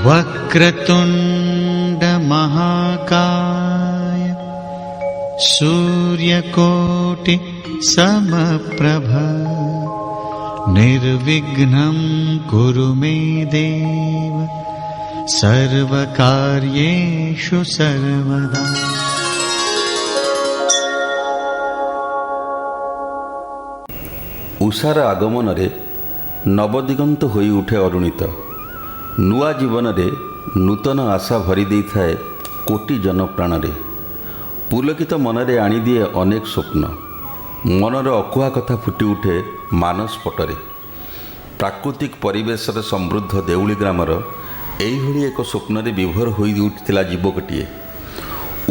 वक्रतुण्ड महाकाय सूर्यकोटि समप्रभ निर्विघ्नं कुरु मे देव सर्वकार्येषु सर्वदा। ଉଷାର ଆଗମନରେ ନବଦିଗନ୍ତ ହୋଇ ଉଠେ ଅରୁଣିତ। ନୂଆ ଜୀବନରେ ନୂତନ ଆଶା ଭରି ଦେଇଥାଏ କୋଟି ଜନପ୍ରାଣରେ। ପୁଲକିତ ମନରେ ଆଣିଦିଏ ଅନେକ ସ୍ୱପ୍ନ। ମନର ଅକୁହା କଥା ଫୁଟି ଉଠେ ମାନସ ପଟରେ। ପ୍ରାକୃତିକ ପରିବେଶରେ ସମୃଦ୍ଧ ଦେଉଳି ଗ୍ରାମର ଏଇଭଳି ଏକ ସ୍ୱପ୍ନରେ ବିଭୋର ହୋଇ ଉଠିଥିଲା ଯୁବକଟିଏ।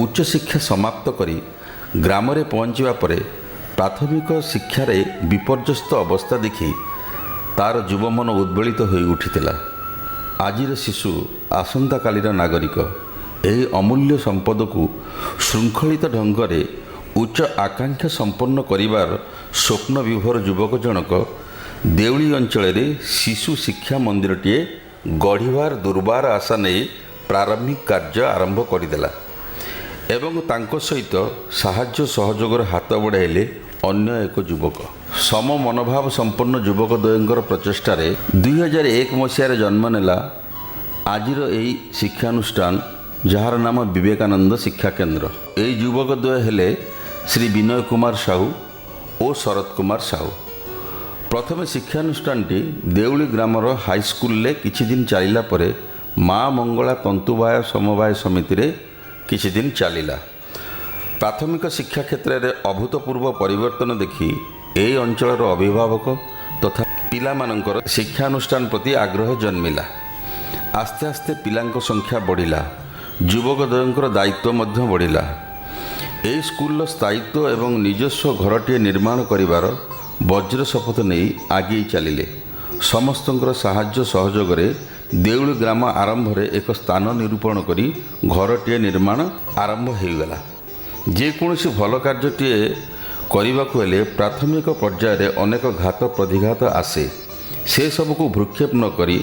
ଉଚ୍ଚଶିକ୍ଷା ସମାପ୍ତ କରି ଗ୍ରାମରେ ପହଞ୍ଚିବା ପରେ ପ୍ରାଥମିକ ଶିକ୍ଷାରେ ବିପର୍ଯ୍ୟସ୍ତ ଅବସ୍ଥା ଦେଖି ତା'ର ଯୁବମନ ଉଦ୍ବେଳିତ ହୋଇ ଉଠିଥିଲା। ଆଜିର ଶିଶୁ ଆସନ୍ତାକାଲିର ନାଗରିକ। ଏହି ଅମୂଲ୍ୟ ସମ୍ପଦକୁ ଶୃଙ୍ଖଳିତ ଢଙ୍ଗରେ ଉଚ୍ଚ ଆକାଂକ୍ଷା ସମ୍ପନ୍ନ କରିବାର ସ୍ୱପ୍ନ ବିଭୋର ଯୁବକ ଜଣକ ଦେଉଳି ଅଞ୍ଚଳରେ ଶିଶୁ ଶିକ୍ଷା ମନ୍ଦିରଟିଏ ଗଢ଼ିବାର ଦୁର୍ବାର ଆଶା ନେଇ ପ୍ରାରମ୍ଭିକ କାର୍ଯ୍ୟ ଆରମ୍ଭ କରିଦେଲା ଏବଂ ତାଙ୍କ ସହିତ ସାହାଯ୍ୟ ସହଯୋଗର ହାତ ବଢ଼ାଇଲେ ଅନ୍ୟ ଏକ ଯୁବକ। ସମ ମନୋଭାବ ସମ୍ପନ୍ନ ଯୁବକ ଦ୍ୱୟଙ୍କର ପ୍ରଚେଷ୍ଟାରେ 2001 ମସିହାରେ ଜନ୍ମ ନେଲା ଆଜିର ଏହି ଶିକ୍ଷାନୁଷ୍ଠାନ, ଯାହାର ନାମ ବିବେକାନନ୍ଦ ଶିକ୍ଷା କେନ୍ଦ୍ର। ଏହି ଯୁବକ ଦ୍ୱୟ ହେଲେ ଶ୍ରୀ ବିନୟ କୁମାର ସାହୁ ଓ ଶରତ କୁମାର ସାହୁ। ପ୍ରଥମେ ଶିକ୍ଷାନୁଷ୍ଠାନଟି ଦେଉଳି ଗ୍ରାମର ହାଇସ୍କୁଲରେ କିଛି ଦିନ ଚାଲିଲା ପରେ ମା ମଙ୍ଗଳା ତନ୍ତୁବାୟ ସମବାୟ ସମିତିରେ କିଛି ଦିନ ଚାଲିଲା। ପ୍ରାଥମିକ ଶିକ୍ଷା କ୍ଷେତ୍ରରେ ଅଭୂତପୂର୍ବ ପରିବର୍ତ୍ତନ ଦେଖି ଏହି ଅଞ୍ଚଳର ଅଭିଭାବକ ତଥା ପିଲାମାନଙ୍କର ଶିକ୍ଷାନୁଷ୍ଠାନ ପ୍ରତି ଆଗ୍ରହ ଜନ୍ମିଲା। ଆସ୍ତେ ଆସ୍ତେ ପିଲାଙ୍କ ସଂଖ୍ୟା ବଢ଼ିଲା, ଯୁବକଦ୍ୱୟଙ୍କର ଦାୟିତ୍ୱ ମଧ୍ୟ ବଢ଼ିଲା। ଏହି ସ୍କୁଲର ସ୍ଥାୟିତ୍ୱ ଏବଂ ନିଜସ୍ୱ ଘରଟିଏ ନିର୍ମାଣ କରିବାର ବଜ୍ର ଶପଥ ନେଇ ଆଗେଇ ଚାଲିଲେ। ସମସ୍ତଙ୍କର ସାହାଯ୍ୟ ସହଯୋଗରେ ଦେଉଳି ଗ୍ରାମ ଆରମ୍ଭରେ ଏକ ସ୍ଥାନ ନିରୂପଣ କରି ଘରଟିଏ ନିର୍ମାଣ ଆରମ୍ଭ ହୋଇଗଲା। ଯେକୌଣସି ଭଲ କାର୍ଯ୍ୟଟିଏ କରିବାକୁ ହେଲେ ପ୍ରାଥମିକ ପର୍ଯ୍ୟାୟରେ ଅନେକ ଘାତ ପ୍ରତିଘାତ ଆସେ। ସେସବୁକୁ ଭ୍ରୂକ୍ଷେପ ନ କରି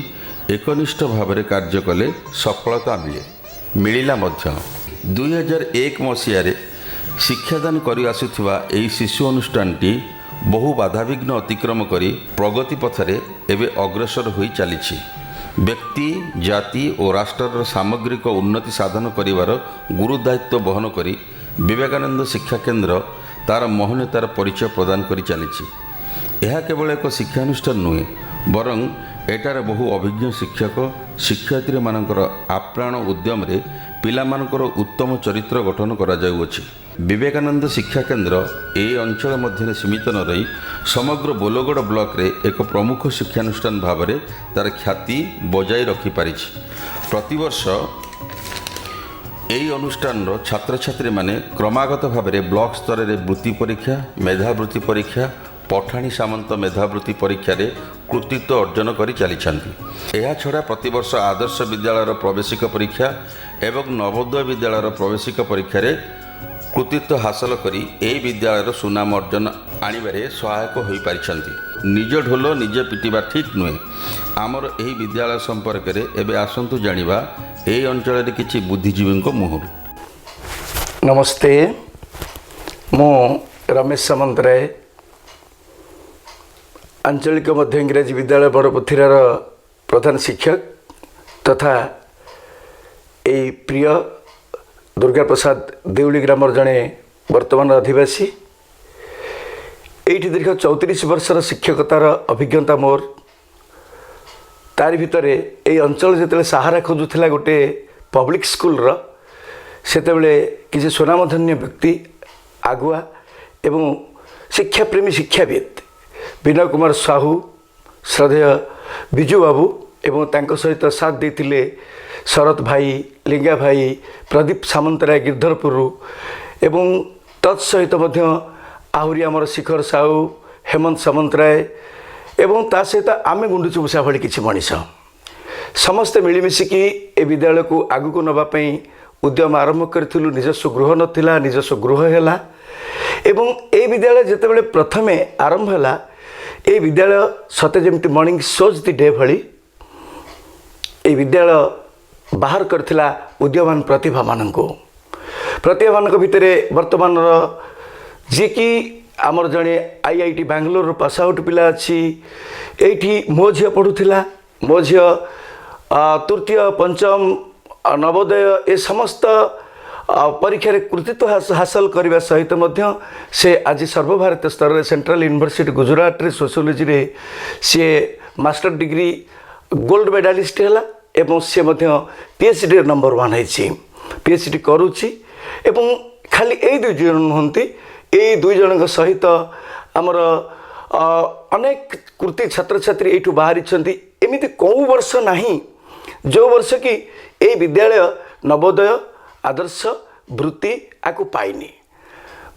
ଏକନିଷ୍ଠ ଭାବରେ କାର୍ଯ୍ୟ କଲେ ସଫଳତା ମିଳେ, ମିଳିଲା ମଧ୍ୟ। 2001 ମସିହାରେ ଶିକ୍ଷାଦାନ କରି ଆସୁଥିବା ଏହି ଶିଶୁ ଅନୁଷ୍ଠାନଟି ବହୁ ବାଧାବିଘ୍ନ ଅତିକ୍ରମ କରି ପ୍ରଗତି ପଥରେ ଏବେ ଅଗ୍ରସର ହୋଇ ଚାଲିଛି। ବ୍ୟକ୍ତି, ଜାତି ଓ ରାଷ୍ଟ୍ରର ସାମଗ୍ରିକ ଉନ୍ନତି ସାଧନ କରିବାର ଗୁରୁ ଦାୟିତ୍ୱ ବହନ କରି ବିବେକାନନ୍ଦ ଶିକ୍ଷା କେନ୍ଦ୍ର ତା'ର ମହନୀୟତାର ପରିଚୟ ପ୍ରଦାନ କରି ଚାଲିଛି। ଏହା କେବଳ ଏକ ଶିକ୍ଷାନୁଷ୍ଠାନ ନୁହେଁ, ବରଂ ଏଠାରେ ବହୁ ଅଭିଜ୍ଞ ଶିକ୍ଷକ ଶିକ୍ଷୟିତ୍ରୀମାନଙ୍କର ଆପ୍ରାଣ ଉଦ୍ୟମରେ ପିଲାମାନଙ୍କର ଉତ୍ତମ ଚରିତ୍ର ଗଠନ କରାଯାଉଅଛି। ବିବେକାନନ୍ଦ ଶିକ୍ଷା କେନ୍ଦ୍ର ଏହି ଅଞ୍ଚଳ ମଧ୍ୟରେ ସୀମିତ ନ ରହି ସମଗ୍ର ବୋଲଗଡ଼ ବ୍ଲକରେ ଏକ ପ୍ରମୁଖ ଶିକ୍ଷାନୁଷ୍ଠାନ ଭାବରେ ତା'ର ଖ୍ୟାତି ବଜାୟ ରଖିପାରିଛି। ପ୍ରତିବର୍ଷ ଏହି ଅନୁଷ୍ଠାନର ଛାତ୍ରଛାତ୍ରୀମାନେ କ୍ରମାଗତ ଭାବରେ ବ୍ଲକ ସ୍ତରରେ ବୃତ୍ତି ପରୀକ୍ଷା, ମେଧାବୃତ୍ତି ପରୀକ୍ଷା, ପଠାଣି ସାମନ୍ତ ମେଧାବୃତ୍ତି ପରୀକ୍ଷାରେ କୃତିତ୍ୱ ଅର୍ଜନ କରି ଚାଲିଛନ୍ତି। ଏହାଛଡ଼ା ପ୍ରତିବର୍ଷ ଆଦର୍ଶ ବିଦ୍ୟାଳୟର ପ୍ରବେଶିକ ପରୀକ୍ଷା ଏବଂ ନବୋଦୟ ବିଦ୍ୟାଳୟର ପ୍ରବେଶିକ ପରୀକ୍ଷାରେ କୃତିତ୍ୱ ହାସଲ କରି ଏହି ବିଦ୍ୟାଳୟର ସୁନାମ ଅର୍ଜନ ଆଣିବାରେ ସହାୟକ ହୋଇପାରିଛନ୍ତି। ନିଜ ଢୋଲ ନିଜେ ପିଟିବା ଠିକ୍ ନୁହେଁ। ଆମର ଏହି ବିଦ୍ୟାଳୟ ସମ୍ପର୍କରେ ଏବେ ଆସନ୍ତୁ ଜାଣିବା ଏହି ଅଞ୍ଚଳରେ କିଛି ବୁଦ୍ଧିଜୀବୀଙ୍କ ମୁହଁରୁ। ନମସ୍ତେ, ମୁଁ ରମେଶ ସାମନ୍ତରାୟ, ଆଞ୍ଚଳିକ ମଧ୍ୟ ଇଂରାଜୀ ବିଦ୍ୟାଳୟ ବଡ଼ପଥିରାର ପ୍ରଧାନ ଶିକ୍ଷକ ତଥା ଏଇ ପ୍ରିୟ ଦୁର୍ଗାପ୍ରସାଦ ଦେଉଳି ଗ୍ରାମର ଜଣେ ବର୍ତ୍ତମାନର ଅଧିବାସୀ। ଏଇଠି ଦୀର୍ଘ 34 ବର୍ଷର ଶିକ୍ଷକତାର ଅଭିଜ୍ଞତା ମୋର। ତାରି ଭିତରେ ଏଇ ଅଞ୍ଚଳ ଯେତେବେଳେ ସାହାରା ଖୋଜୁଥିଲା ଗୋଟେ ପବ୍ଲିକ୍ ସ୍କୁଲର, ସେତେବେଳେ କିଛି ସୁନାମଧନ୍ୟ ବ୍ୟକ୍ତି, ଆଗୁଆ ଏବଂ ଶିକ୍ଷାପ୍ରେମୀ ଶିକ୍ଷାବିତ୍ ବିନୟ କୁମାର ସାହୁ, ଶ୍ରଦ୍ଧେୟ ବିଜୁ ବାବୁ ଏବଂ ତାଙ୍କ ସହିତ ସାଥ ଦେଇଥିଲେ ଶରତ ଭାଇ, ଲିଙ୍ଗା ଭାଇ, ପ୍ରଦୀପ ସାମନ୍ତରାୟ ଗିର୍ଧରପୁରରୁ ଏବଂ ତତ୍ ସହିତ ମଧ୍ୟ ଆହୁରି ଆମର ଶିଖର ସାହୁ, ହେମନ୍ତ ସାମନ୍ତରାୟ ଏବଂ ତା ସହିତ ଆମେ ଗୁଣ୍ଡୁଚି ମୂଷା ଭଳି କିଛି ମଣିଷ ସମସ୍ତେ ମିଳିମିଶିକି ଏ ବିଦ୍ୟାଳୟକୁ ଆଗକୁ ନେବା ପାଇଁ ଉଦ୍ୟମ ଆରମ୍ଭ କରିଥିଲୁ। ନିଜସ୍ୱ ଗୃହ ନଥିଲା, ନିଜସ୍ୱ ଗୃହ ହେଲା ଏବଂ ଏ ବିଦ୍ୟାଳୟ ଯେତେବେଳେ ପ୍ରଥମେ ଆରମ୍ଭ ହେଲା, ଏ ବିଦ୍ୟାଳୟ ସତେ ଯେମିତି ମର୍ଣ୍ଣିଂ ସୋଜ୍ ଦି ଡେ ଭଳି ଏ ବିଦ୍ୟାଳୟ ବାହାର କରିଥିଲା ଉଦୀୟମାନ ପ୍ରତିଭାମାନଙ୍କୁ। ପ୍ରତିଭାମାନଙ୍କ ଭିତରେ ବର୍ତ୍ତମାନର ଯିଏକି ଆମର ଜଣେ ଆଇଆଇଟି ବାଙ୍ଗାଲୋରରୁ ପାସ୍ ଆଉଟ୍ ପିଲା ଅଛି। ଏଇଠି ମୋ ଝିଅ ପଢ଼ୁଥିଲା। ମୋ ଝିଅ ତୃତୀୟ, ପଞ୍ଚମ, ନବୋଦୟ ଏ ସମସ୍ତ ପରୀକ୍ଷାରେ କୃତିତ୍ୱ ହାସଲ କରିବା ସହିତ ମଧ୍ୟ ସେ ଆଜି ସର୍ବଭାରତୀୟ ସ୍ତରରେ ସେଣ୍ଟ୍ରାଲ ୟୁନିଭର୍ସିଟି ଗୁଜୁରାଟରେ ସୋସିଓଲୋଜିରେ ସିଏ ମାଷ୍ଟର ଡିଗ୍ରୀ ଗୋଲ୍ଡ ମେଡାଲିଷ୍ଟ ହେଲା ଏବଂ ସିଏ ମଧ୍ୟ ପିଏଚ୍ଡିରେ ନମ୍ବର 1 ହେଇଛି, ପିଏଚ୍ଡି କରୁଛି। ଏବଂ ଖାଲି ଏଇ ଦୁଇ ଜଣ ନୁହନ୍ତି, ଏଇ ଦୁଇ ଜଣଙ୍କ ସହିତ ଆମର ଅନେକ କୃତି ଛାତ୍ରଛାତ୍ରୀ ଏଇଠୁ ବାହାରିଛନ୍ତି। ଏମିତି କେଉଁ ବର୍ଷ ନାହିଁ ଯେଉଁ ବର୍ଷ କି ଏଇ ବିଦ୍ୟାଳୟ ନବୋଦୟ, ଆଦର୍ଶ, ବୃତ୍ତି ଆକୁ ପାଇନି।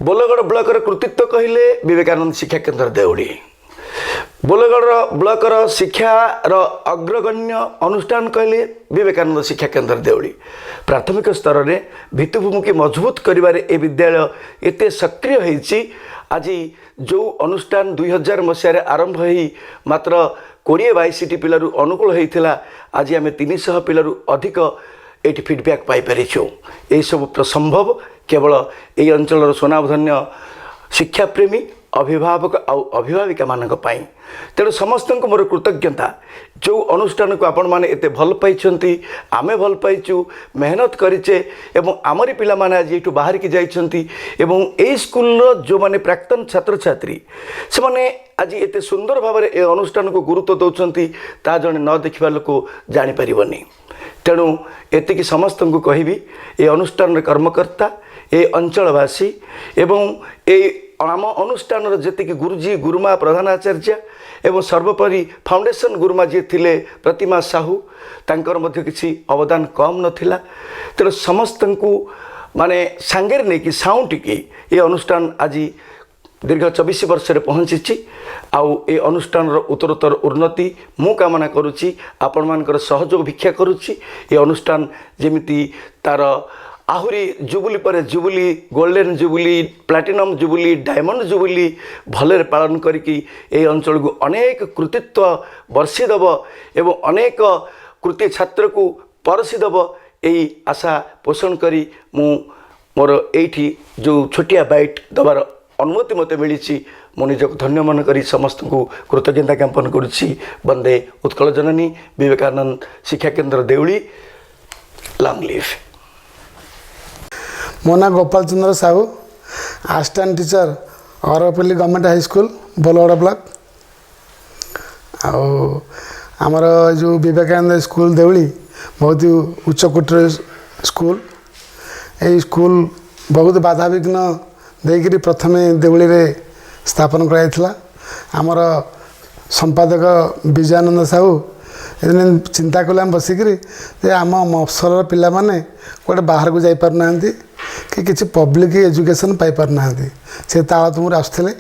ବୋଲଗଡ଼ ବ୍ଲକର କୃତିତ୍ୱ କହିଲେ ବିବେକାନନ୍ଦ ଶିକ୍ଷା କେନ୍ଦ୍ର ଦେଉଳି। ବୋଲଗଡ଼ର ବ୍ଲକର ଶିକ୍ଷାର ଅଗ୍ରଗଣ୍ୟ ଅନୁଷ୍ଠାନ କହିଲେ ବିବେକାନନ୍ଦ ଶିକ୍ଷା କେନ୍ଦ୍ର ଦେଉଳି। ପ୍ରାଥମିକ ସ୍ତରରେ ଭିତ୍ତିଭୂମିକୁ ମଜବୁତ କରିବାରେ ଏ ବିଦ୍ୟାଳୟ ଏତେ ସକ୍ରିୟ ହେଇଛି। ଆଜି ଯେଉଁ ଅନୁଷ୍ଠାନ 2000 ମସିହାରେ ଆରମ୍ଭ ହେଇ ମାତ୍ର 20-22ଟି ପିଲାରୁ ଅନୁକୂଳ ହେଇଥିଲା, ଆଜି ଆମେ 300 ପିଲାରୁ ଅଧିକ ଏଇଠି ଫିଡ଼ବ୍ୟାକ୍ ପାଇପାରିଛୁ। ଏହିସବୁ ସମ୍ଭବ କେବଳ ଏଇ ଅଞ୍ଚଳର ସୁନାମଧନ୍ୟ ଶିକ୍ଷାପ୍ରେମୀ ଅଭିଭାବକ ଆଉ ଅଭିଭାବିକାମାନଙ୍କ ପାଇଁ। ତେଣୁ ସମସ୍ତଙ୍କୁ ମୋର କୃତଜ୍ଞତା। ଯେଉଁ ଅନୁଷ୍ଠାନକୁ ଆପଣମାନେ ଏତେ ଭଲ ପାଇଛନ୍ତି, ଆମେ ଭଲ ପାଇଛୁ, ମେହନତ କରିଛେ ଏବଂ ଆମରି ପିଲାମାନେ ଆଜି ଏଇଠୁ ବାହାରିକି ଯାଇଛନ୍ତି ଏବଂ ଏଇ ସ୍କୁଲର ଯେଉଁମାନେ ପ୍ରାକ୍ତନ ଛାତ୍ରଛାତ୍ରୀ, ସେମାନେ ଆଜି ଏତେ ସୁନ୍ଦର ଭାବରେ ଏ ଅନୁଷ୍ଠାନକୁ ଗୁରୁତ୍ୱ ଦେଉଛନ୍ତି, ତାହା ଜଣେ ନ ଦେଖିବା ଲୋକ ଜାଣିପାରିବନି। ତେଣୁ ଏତିକି ସମସ୍ତଙ୍କୁ କହିବି, ଏ ଅନୁଷ୍ଠାନର କର୍ମକର୍ତ୍ତା, ଏ ଅଞ୍ଚଳବାସୀ ଏବଂ ଏଇ ଆମ ଅନୁଷ୍ଠାନର ଯେତିକି ଗୁରୁଜୀ, ଗୁରୁମା, ପ୍ରଧାନ ଆଚାର୍ଯ୍ୟ ଏବଂ ସର୍ବୋପରି ଫାଉଣ୍ଡେସନ୍ ଗୁରୁମା ଯିଏ ଥିଲେ ପ୍ରତିମା ସାହୁ, ତାଙ୍କର ମଧ୍ୟ କିଛି ଅବଦାନ କମ୍ ନଥିଲା। ତେଣୁ ସମସ୍ତଙ୍କୁ ମାନେ ସାଙ୍ଗରେ ନେଇକି ସାଉଁଟିକି ଏ ଅନୁଷ୍ଠାନ ଆଜି ଦୀର୍ଘ 24 ବର୍ଷରେ ପହଞ୍ଚିଛି। ଆଉ ଏ ଅନୁଷ୍ଠାନର ଉତ୍ତରୋତ୍ତର ଉନ୍ନତି ମୁଁ କାମନା କରୁଛି, ଆପଣମାନଙ୍କର ସହଯୋଗ ଭିକ୍ଷା କରୁଛି। ଏ ଅନୁଷ୍ଠାନ ଯେମିତି ତା'ର ଆହୁରି ଜୁବୁଲି ପରେ jubilee, golden jubilee, platinum jubilee, diamond jubilee ଭଲରେ ପାଳନ କରିକି ଏହି ଅଞ୍ଚଳକୁ ଅନେକ କୃତିତ୍ୱ ବର୍ଷି ଦେବ ଏବଂ ଅନେକ କୃତି ଛାତ୍ରକୁ ପରସି ଦେବ, ଏଇ ଆଶା ପୋଷଣ କରି ମୁଁ ମୋର ଏଇଠି ଯେଉଁ ଛୋଟିଆ ବାଇଟ୍ ଦେବାର ଅନୁମତି ମୋତେ ମିଳିଛି, ମୁଁ ନିଜକୁ ଧନ୍ୟ ମନେ କରି ସମସ୍ତଙ୍କୁ କୃତଜ୍ଞତା ଜ୍ଞାପନ କରୁଛି। ବନ୍ଦେ ଉତ୍କଳ ଜନନୀ। Vivekananda Shiksha Kendra Deuli, long leave. ମୋ ନାଁ Gopal Chandra Sahu, assistant teacher, Arapalli government high school, Bolgarh block. ଆଉ ଆମର ଏ ଯେଉଁ ବିବେକାନନ୍ଦ ସ୍କୁଲ ଦେଉଳି ବହୁତ ଉଚ୍ଚକୋଟୀର ସ୍କୁଲ। ଏଇ ସ୍କୁଲ ବହୁତ ବାଧାବିଘ୍ନ ଦେଇକରି ପ୍ରଥମେ ଦେଉଳିରେ ସ୍ଥାପନ କରାଯାଇଥିଲା। ଆମର ସମ୍ପାଦକ ବିଜୟାନନ୍ଦ ସାହୁ ଏଦିନ ଚିନ୍ତା କଲେ ଆମେ ବସିକିରି ଯେ ଆମ ମଫସଲର ପିଲାମାନେ କୁଆଡ଼େ ବାହାରକୁ ଯାଇପାରୁନାହାନ୍ତି କି କିଛି ପବ୍ଲିକ୍ ଏଜୁକେସନ୍ ପାଇପାରୁନାହାନ୍ତି। ସେ ତାଳତୁମରୁ ଆସୁଥିଲେ,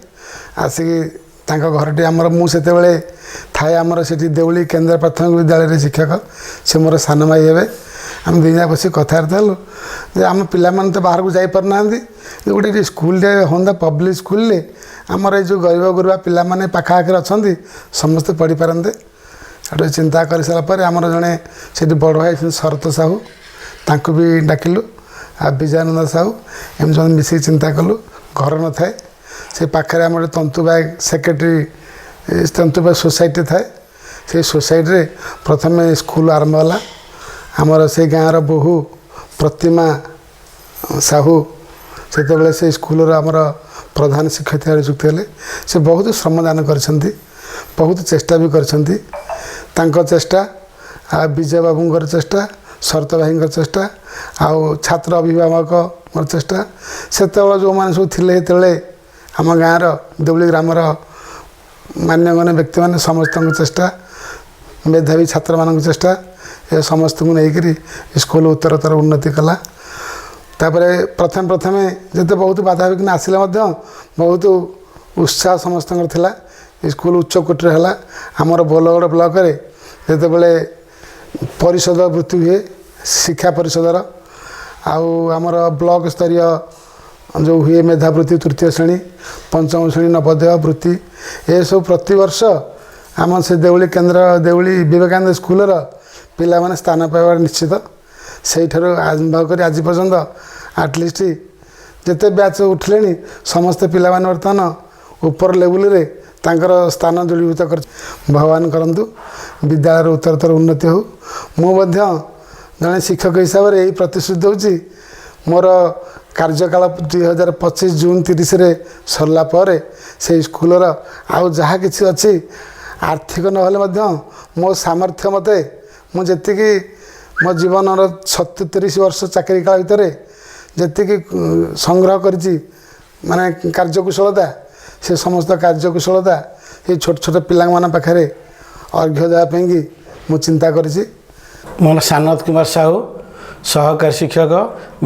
ଆସିକି ତାଙ୍କ ଘରଟି ଆମର, ମୁଁ ସେତେବେଳେ ଥାଏ ଆମର ସେଠି ଦେଉଳି କେନ୍ଦ୍ର ପ୍ରାଥମିକ ବିଦ୍ୟାଳୟରେ ଶିକ୍ଷକ, ସେ ମୋର ସାନ ଭାଇ ହେବେ। ଆମେ ଦୁଇ ଜଣ ବସିକି କଥାବାର୍ତ୍ତା ହେଲୁ ଯେ ଆମ ପିଲାମାନେ ତ ବାହାରକୁ ଯାଇପାରୁନାହାନ୍ତି, ଗୋଟେ ଏଠି ସ୍କୁଲରେ ହୁଅନ୍ତା, ପବ୍ଲିକ୍ ସ୍କୁଲରେ ଆମର ଏଇ ଯେଉଁ ଗରିବ ଗୁରୁବା ପିଲାମାନେ ପାଖାପାଖିରେ ଅଛନ୍ତି ସମସ୍ତେ ପଢ଼ିପାରନ୍ତେ। ସେଠୁ ଚିନ୍ତା କରିସାରିଲା ପରେ ଆମର ଜଣେ ସେଠି ବଡ଼ ଭାଇ ଅଛନ୍ତି ଶରତ ସାହୁ, ତାଙ୍କୁ ବି ଡାକିଲୁ, ଆଉ ବିଜୟାନନ୍ଦ ସାହୁ, ଏମିତି ସବୁ ମିଶିକି ଚିନ୍ତା କଲୁ। ଘର ନଥାଏ, ସେ ପାଖରେ ଆମର ତନ୍ତୁବାଗ ସେକ୍ରେଟେରୀ ତନ୍ତୁବାଗ ସୋସାଇଟି ଥାଏ, ସେଇ ସୋସାଇଟିରେ ପ୍ରଥମେ ସ୍କୁଲ ଆରମ୍ଭ ହେଲା। ଆମର ସେଇ ଗାଁର ବୋହୂ ପ୍ରତିମା ସାହୁ ସେତେବେଳେ ସେଇ ସ୍କୁଲର ଆମର ପ୍ରଧାନ ଶିକ୍ଷୟିତ୍ରୀ ନିଯୁକ୍ତି ହେଲେ। ସେ ବହୁତ ଶ୍ରମଦାନ କରିଛନ୍ତି, ବହୁତ ଚେଷ୍ଟା ବି କରିଛନ୍ତି। ତାଙ୍କ ଚେଷ୍ଟା ଆଉ ବିଜୟ ବାବୁଙ୍କର ଚେଷ୍ଟା, ଶରତ ଭାଇଙ୍କର ଚେଷ୍ଟା ଆଉ ଛାତ୍ର ଅଭିଭାବକଙ୍କର ଚେଷ୍ଟା, ସେତେବେଳେ ଯେଉଁମାନେ ସବୁ ଥିଲେ ସେତେବେଳେ ଆମ ଗାଁର ଦେଉଳି ଗ୍ରାମର ମାନ୍ୟଗଣ୍ୟ ବ୍ୟକ୍ତିମାନେ ସମସ୍ତଙ୍କ ଚେଷ୍ଟା, ମେଧାବୀ ଛାତ୍ରମାନଙ୍କ ଚେଷ୍ଟା, ଏ ସମସ୍ତଙ୍କୁ ନେଇକରି ସ୍କୁଲ ଉତ୍ତରୋତ୍ତର ଉନ୍ନତି କଲା। ତାପରେ ପ୍ରଥମେ ପ୍ରଥମେ ଯେତେ ବହୁତ ବାଧାବିଘ୍ନ ଆସିଲେ ମଧ୍ୟ ବହୁତ ଉତ୍ସାହ ସମସ୍ତଙ୍କର ଥିଲା। ସ୍କୁଲ ଉଚ୍ଚ କୋଟିର ହେଲା। ଆମର ବୋଲଗଡ଼ ବ୍ଲକରେ ଯେତେବେଳେ ପରିଷଦ ବୃତ୍ତି ହୁଏ, ଶିକ୍ଷା ପରିଷଦର, ଆଉ ଆମର ବ୍ଲକ ସ୍ତରୀୟ ଯେଉଁ ହୁଏ ମେଧାବୃତ୍ତି ତୃତୀୟ ଶ୍ରେଣୀ, ପଞ୍ଚମ ଶ୍ରେଣୀ, ନବୋଦୟ ବୃତ୍ତି, ଏସବୁ ପ୍ରତିବର୍ଷ ଆମ ସେ ଦେଉଳି କେନ୍ଦ୍ର ଦେଉଳି ବିବେକାନନ୍ଦ ସ୍କୁଲର ପିଲାମାନେ ସ୍ଥାନ ପାଇବା ନିଶ୍ଚିତ। ସେଇଠାରୁ ଆରମ୍ଭ କରି ଆଜି ପର୍ଯ୍ୟନ୍ତ ଆଟଲିଷ୍ଟ ଯେତେ ବ୍ୟାଚ୍ ଉଠିଲେଣି, ସମସ୍ତେ ପିଲାମାନେ ବର୍ତ୍ତମାନ ଉପର ଲେବୁଲରେ ତାଙ୍କର ସ୍ଥାନ ଦୃଢ଼ୀଭୂତ କରି। ଭଗବାନ କରନ୍ତୁ ବିଦ୍ୟାଳୟର ଉତ୍ତରୋତ୍ତର ଉନ୍ନତି ହେଉ। ମୁଁ ମଧ୍ୟ ଜଣେ ଶିକ୍ଷକ ହିସାବରେ ଏହି ପ୍ରତିଶ୍ରୁତି ଦେଉଛି, ମୋର କାର୍ଯ୍ୟକାଳ 2025 ଜୁନ୍ 30ରେ ସରିଲା ପରେ ସେଇ ସ୍କୁଲର ଆଉ ଯାହା କିଛି ଅଛି, ଆର୍ଥିକ ନହେଲେ ମଧ୍ୟ ମୋ ସାମର୍ଥ୍ୟ ମତେ ମୁଁ ଯେତିକି ମୋ ଜୀବନର 37 ବର୍ଷ ଚାକିରି କାଳ ଭିତରେ ଯେତିକି ସଂଗ୍ରହ କରିଛି, ମାନେ କାର୍ଯ୍ୟକୁଶଳତା, ସେ ସମସ୍ତ କାର୍ଯ୍ୟକୁଶଳତା ସେଇ ଛୋଟ ଛୋଟ ପିଲାମାନଙ୍କ ପାଖରେ ଅର୍ଘ୍ୟ ଦେବା ପାଇଁକି ମୁଁ ଚିନ୍ତା କରିଛି। ମୋ ନାଁ ସାନତ କୁମାର ସାହୁ, ସହକାରୀ ଶିକ୍ଷକ,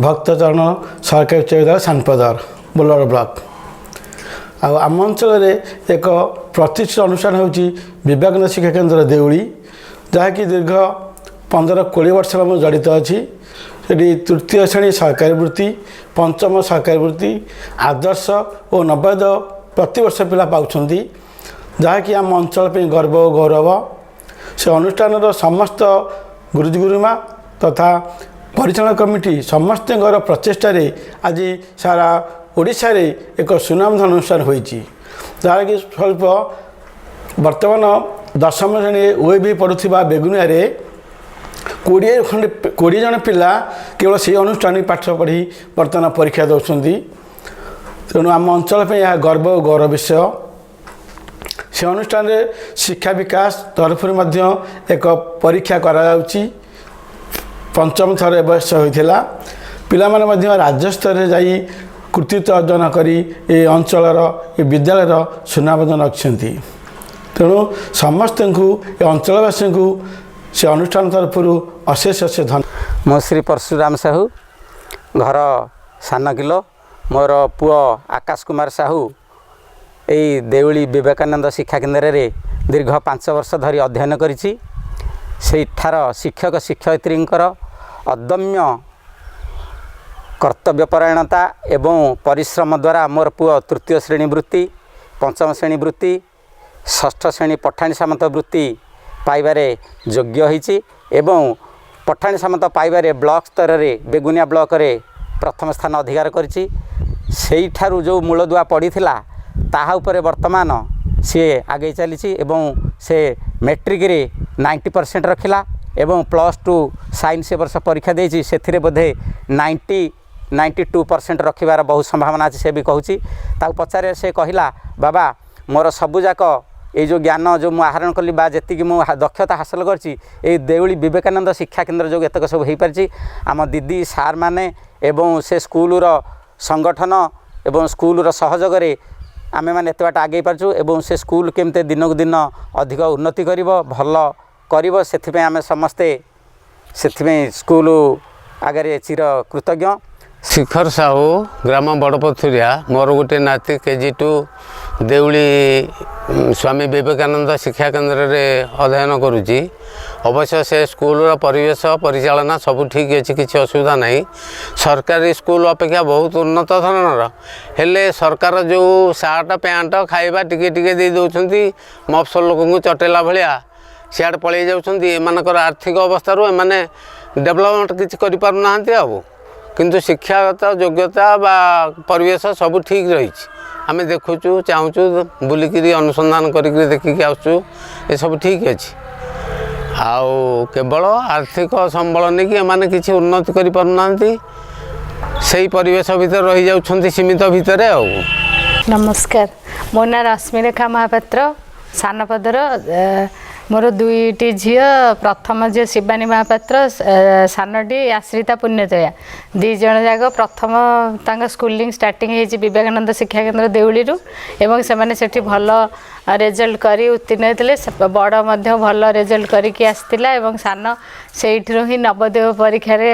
ଭକ୍ତଚରଣ ସରକାରୀ ଉଚ୍ଚ ବିଦ୍ୟାଳୟ, ସାନପଦର, ବୋଲଗଡ଼ ବ୍ଲକ। ଆଉ ଆମ ଅଞ୍ଚଳରେ ଏକ ପ୍ରତିଷ୍ଠିତ ଅନୁଷ୍ଠାନ ହେଉଛି ବିବେକାନନ୍ଦ ଶିକ୍ଷା କେନ୍ଦ୍ର ଦେଉଳି, ଯାହାକି ଦୀର୍ଘ 15-20 ବର୍ଷ ହେଲା ମୁଁ ଜଡ଼ିତ ଅଛି। ସେଠି ତୃତୀୟ ଶ୍ରେଣୀ ସରକାରୀ ବୃତ୍ତି, ପଞ୍ଚମ ସରକାରୀ ବୃତ୍ତି, ଆଦର୍ଶ ଓ ନବୋଦୟ ପ୍ରତିବର୍ଷ ପିଲା ପାଉଛନ୍ତି, ଯାହାକି ଆମ ଅଞ୍ଚଳ ପାଇଁ ଗର୍ବ ଓ ଗୌରବ। ସେ ଅନୁଷ୍ଠାନର ସମସ୍ତ ଗୁରୁଜୀ, ଗୁରୁମା ତଥା ପରିଚାଳନା କମିଟି ସମସ୍ତଙ୍କର ପ୍ରଚେଷ୍ଟାରେ ଆଜି ସାରା ଓଡ଼ିଶାରେ ଏକ ସୁନାମଧନ୍ୟ ଅନୁଷ୍ଠାନ ହୋଇଛି, ଯାହାକି ସ୍ୱଳ୍ପ ବର୍ତ୍ତମାନ ଦଶମ ଶ୍ରେଣୀ ଓଏଭି ପଢ଼ୁଥିବା ବେଗୁନିଆରେ 20 ଖଣ୍ଡେ 20 ଜଣ ପିଲା କେବଳ ସେଇ ଅନୁଷ୍ଠାନରେ ପାଠ ପଢ଼ି ବର୍ତ୍ତମାନ ପରୀକ୍ଷା ଦେଉଛନ୍ତି। ତେଣୁ ଆମ ଅଞ୍ଚଳ ପାଇଁ ଏହା ଗର୍ବ ଓ ଗୌରବ ବିଷୟ। ସେ ଅନୁଷ୍ଠାନରେ ଶିକ୍ଷା ବିକାଶ ତରଫରୁ ମଧ୍ୟ ଏକ ପରୀକ୍ଷା କରାଯାଉଛି। ପଞ୍ଚମ ଥର ଏ ବର୍ଷ ହୋଇଥିଲା। ପିଲାମାନେ ମଧ୍ୟ ରାଜ୍ୟସ୍ତରରେ ଯାଇ କୃତିତ୍ୱ ଅର୍ଜନ କରି ଏ ଅଞ୍ଚଳର, ଏ ବିଦ୍ୟାଳୟର ସୁନାମ ରଖିଛନ୍ତି। ତେଣୁ ସମସ୍ତଙ୍କୁ, ଏ ଅଞ୍ଚଳବାସୀଙ୍କୁ ସେ ଅନୁଷ୍ଠାନ ତରଫରୁ ଅଶେଷ ଅଶେଷ ଧନ୍ୟବାଦ। ମୁଁ ଶ୍ରୀ ପରଶୁରାମ ସାହୁ, ଘର ସାନକିଲୋ। ମୋର ପୁଅ ଆକାଶ କୁମାର ସାହୁ ଏଇ ଦେଉଳି ବିବେକାନନ୍ଦ ଶିକ୍ଷା କେନ୍ଦ୍ରରେ ଦୀର୍ଘ 5 ବର୍ଷ ଧରି ଅଧ୍ୟୟନ କରିଛି। ସେଇଠାର ଶିକ୍ଷକ ଶିକ୍ଷୟିତ୍ରୀଙ୍କର ଅଦମ୍ୟ କର୍ତ୍ତବ୍ୟପରାୟଣତା ଏବଂ ପରିଶ୍ରମ ଦ୍ୱାରା ମୋର ପୁଅ ତୃତୀୟ ଶ୍ରେଣୀ ବୃତ୍ତି, ପଞ୍ଚମ ଶ୍ରେଣୀ ବୃତ୍ତି, ଷଷ୍ଠ ଶ୍ରେଣୀ ପଠାଣି ସାମନ୍ତ ବୃତ୍ତି ପାଇବାରେ ଯୋଗ୍ୟ ହୋଇଛି ଏବଂ ପଠାଣି ସାମନ୍ତ ପାଇବାରେ ବ୍ଲକ ସ୍ତରରେ ବେଗୁନିଆ ବ୍ଲକରେ ପ୍ରଥମ ସ୍ଥାନ ଅଧିକାର କରିଛି। ସେଇଠାରୁ ଯେଉଁ ମୂଳଦୁଆ ପଡ଼ିଥିଲା, ତାହା ଉପରେ ବର୍ତ୍ତମାନ ସିଏ ଆଗେଇ ଚାଲିଛି ଏବଂ ସେ ମେଟ୍ରିକରେ 90% ରଖିଲା ଏବଂ +2 ସାଇନ୍ସ ଏ ବର୍ଷ ପରୀକ୍ଷା ଦେଇଛି। ସେଥିରେ ବୋଧେ 92% ରଖିବାର ବହୁତ ସମ୍ଭାବନା ଅଛି, ସେ ବି କହୁଛି। ତାକୁ ପଚାରେ, ସେ କହିଲା, "ବାବା, ମୋର ସବୁଯାକ ଏଇ ଯେଉଁ ଜ୍ଞାନ ଯେଉଁ ମୁଁ ଆହରଣ କଲି ବା ଯେତିକି ମୁଁ ଦକ୍ଷତା ହାସଲ କରିଛି, ଏଇ ଦେଉଳି ବିବେକାନନ୍ଦ ଶିକ୍ଷା କେନ୍ଦ୍ର ଯୋଗୁଁ ଏତକ ସବୁ ହୋଇପାରିଛି। ଆମ ଦିଦି ସାର୍ମାନେ ଏବଂ ସେ ସ୍କୁଲର ସଂଗଠନ ଏବଂ ସ୍କୁଲର ସହଯୋଗରେ ଆମେମାନେ ଏତେ ବାଟ ଆଗେଇ ପାରୁଛୁ ଏବଂ ସେ ସ୍କୁଲ କେମିତି ଦିନକୁ ଦିନ ଅଧିକ ଉନ୍ନତି କରିବ, ଭଲ କରିବ, ସେଥିପାଇଁ ଆମେ ସମସ୍ତେ ସେଥିପାଇଁ ସ୍କୁଲ ଆଗରେ ଚିର କୃତଜ୍ଞ।" ଶିଖର ସାହୁ, ଗ୍ରାମ ବଡ଼ପଥୁରିଆ। ମୋର ଗୋଟେ ନାତି କେଜି 2 ଦେଉଳି ସ୍ୱାମୀ ବିବେକାନନ୍ଦ ଶିକ୍ଷା କେନ୍ଦ୍ରରେ ଅଧ୍ୟୟନ କରୁଛି। ଅବଶ୍ୟ ସେ ସ୍କୁଲର ପରିବେଶ, ପରିଚାଳନା ସବୁ ଠିକ୍ ଅଛି, କିଛି ଅସୁବିଧା ନାହିଁ। ସରକାରୀ ସ୍କୁଲ ଅପେକ୍ଷା ବହୁତ ଉନ୍ନତ ଧରଣର। ହେଲେ ସରକାର ଯେଉଁ ସାର୍ଟ ପ୍ୟାଣ୍ଟ, ଖାଇବା ଟିକେ ଟିକେ ଦେଇ ଦେଉଛନ୍ତି, ମଫସଲ ଲୋକଙ୍କୁ ଚଟେଇଲା ଭଳିଆ ସିଆଡ଼େ ପଳେଇ ଯାଉଛନ୍ତି। ଏମାନଙ୍କର ଆର୍ଥିକ ଅବସ୍ଥାରୁ ଏମାନେ ଡେଭଲପମେଣ୍ଟ କିଛି କରିପାରୁନାହାନ୍ତି। ଆଉ କିନ୍ତୁ ଶିକ୍ଷାଗତ ଯୋଗ୍ୟତା ବା ପରିବେଶ ସବୁ ଠିକ୍ ରହିଛି। ଆମେ ଦେଖୁଛୁ, ଚାହୁଁଛୁ, ବୁଲିକିରି ଅନୁସନ୍ଧାନ କରିକିରି ଦେଖିକି ଆସୁଛୁ, ଏସବୁ ଠିକ୍ ଅଛି। ଆଉ କେବଳ ଆର୍ଥିକ ସମ୍ବଳ ନେଇକି ଏମାନେ କିଛି ଉନ୍ନତି କରିପାରୁନାହାନ୍ତି, ସେଇ ପରିବେଶ ଭିତରେ ରହିଯାଉଛନ୍ତି, ସୀମିତ ଭିତରେ ଆଉ। ନମସ୍କାର, ମୋ ନାଁ ରଶ୍ମିରେଖା ମହାପାତ୍ର, ସାନପଦର। ମୋର ଦୁଇଟି ଝିଅ। ପ୍ରଥମ ଝିଅ ଶିବାନୀ ମହାପାତ୍ର, ସାନଟି ଆଶ୍ରିତା ପୁଣ୍ୟତୟା। ଦୁଇ ଜଣ ଯାକ ପ୍ରଥମ ତାଙ୍କ ସ୍କୁଲିଂ ଷ୍ଟାର୍ଟିଂ ହେଇଛି ବିବେକାନନ୍ଦ ଶିକ୍ଷା କେନ୍ଦ୍ର ଦେଉଳିରୁ ଏବଂ ସେମାନେ ସେଠି ଭଲ ରେଜଲ୍ଟ କରି ଉତ୍ତୀର୍ଣ୍ଣ ହେଇଥିଲେ। ବଡ଼ ମଧ୍ୟ ଭଲ ରେଜଲ୍ଟ କରିକି ଆସିଥିଲା ଏବଂ ସାନ ସେଇଥିରୁ ହିଁ ନବୋଦୟ ପରୀକ୍ଷାରେ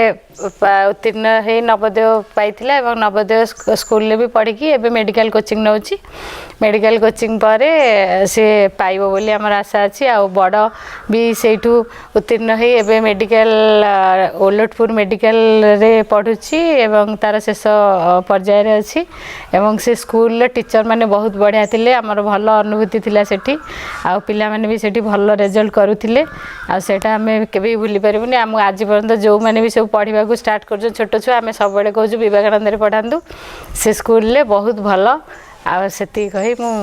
ଉତ୍ତୀର୍ଣ୍ଣ ହେଇ ନବୋଦୟ ପାଇଥିଲା ଏବଂ ନବୋଦୟ ସ୍କୁଲରେ ବି ପଢ଼ିକି ଏବେ ମେଡ଼ିକାଲ କୋଚିଂ ନେଉଛି। ମେଡ଼ିକାଲ କୋଚିଂ ପରେ ସେ ପାଇବ ବୋଲି ଆମର ଆଶା ଅଛି। ଆଉ ବଡ଼ ବି ସେଇଠୁ ଉତ୍ତୀର୍ଣ୍ଣ ହେଇ ଏବେ ମେଡ଼ିକାଲ, ଓଲଟପୁର ମେଡ଼ିକାଲରେ ପଢ଼ୁଛି ଏବଂ ତା'ର ଶେଷ ପର୍ଯ୍ୟାୟରେ ଅଛି। ଏବଂ ସେ ସ୍କୁଲର ଟିଚର୍ ମାନେ ବହୁତ ବଢ଼ିଆ ଥିଲେ, ଆମର ଭଲ ଅନୁଭୂତି। ଥିଲା ସେଠି। ଆଉ ପିଲାମାନେ ବି ସେଠି ଭଲ ରେଜଲ୍ଟ କରୁଥିଲେ। ଆଉ ସେଇଟା ଆମେ କେବେ ବି ଭୁଲି ପାରିବୁନି। ଆମକୁ ଆଜି ପର୍ଯ୍ୟନ୍ତ ଯେଉଁମାନେ ବି ସବୁ ପଢ଼ିବାକୁ ଷ୍ଟାର୍ଟ କରୁଛନ୍ତି ଛୋଟ ଛୁଆ, ଆମେ ସବୁବେଳେ କହୁଛୁ ବିବେକାନନ୍ଦରେ ପଢ଼ାନ୍ତୁ, ସେ ସ୍କୁଲରେ ବହୁତ ଭଲ। ଆଉ ସେତିକି କହି ମୁଁ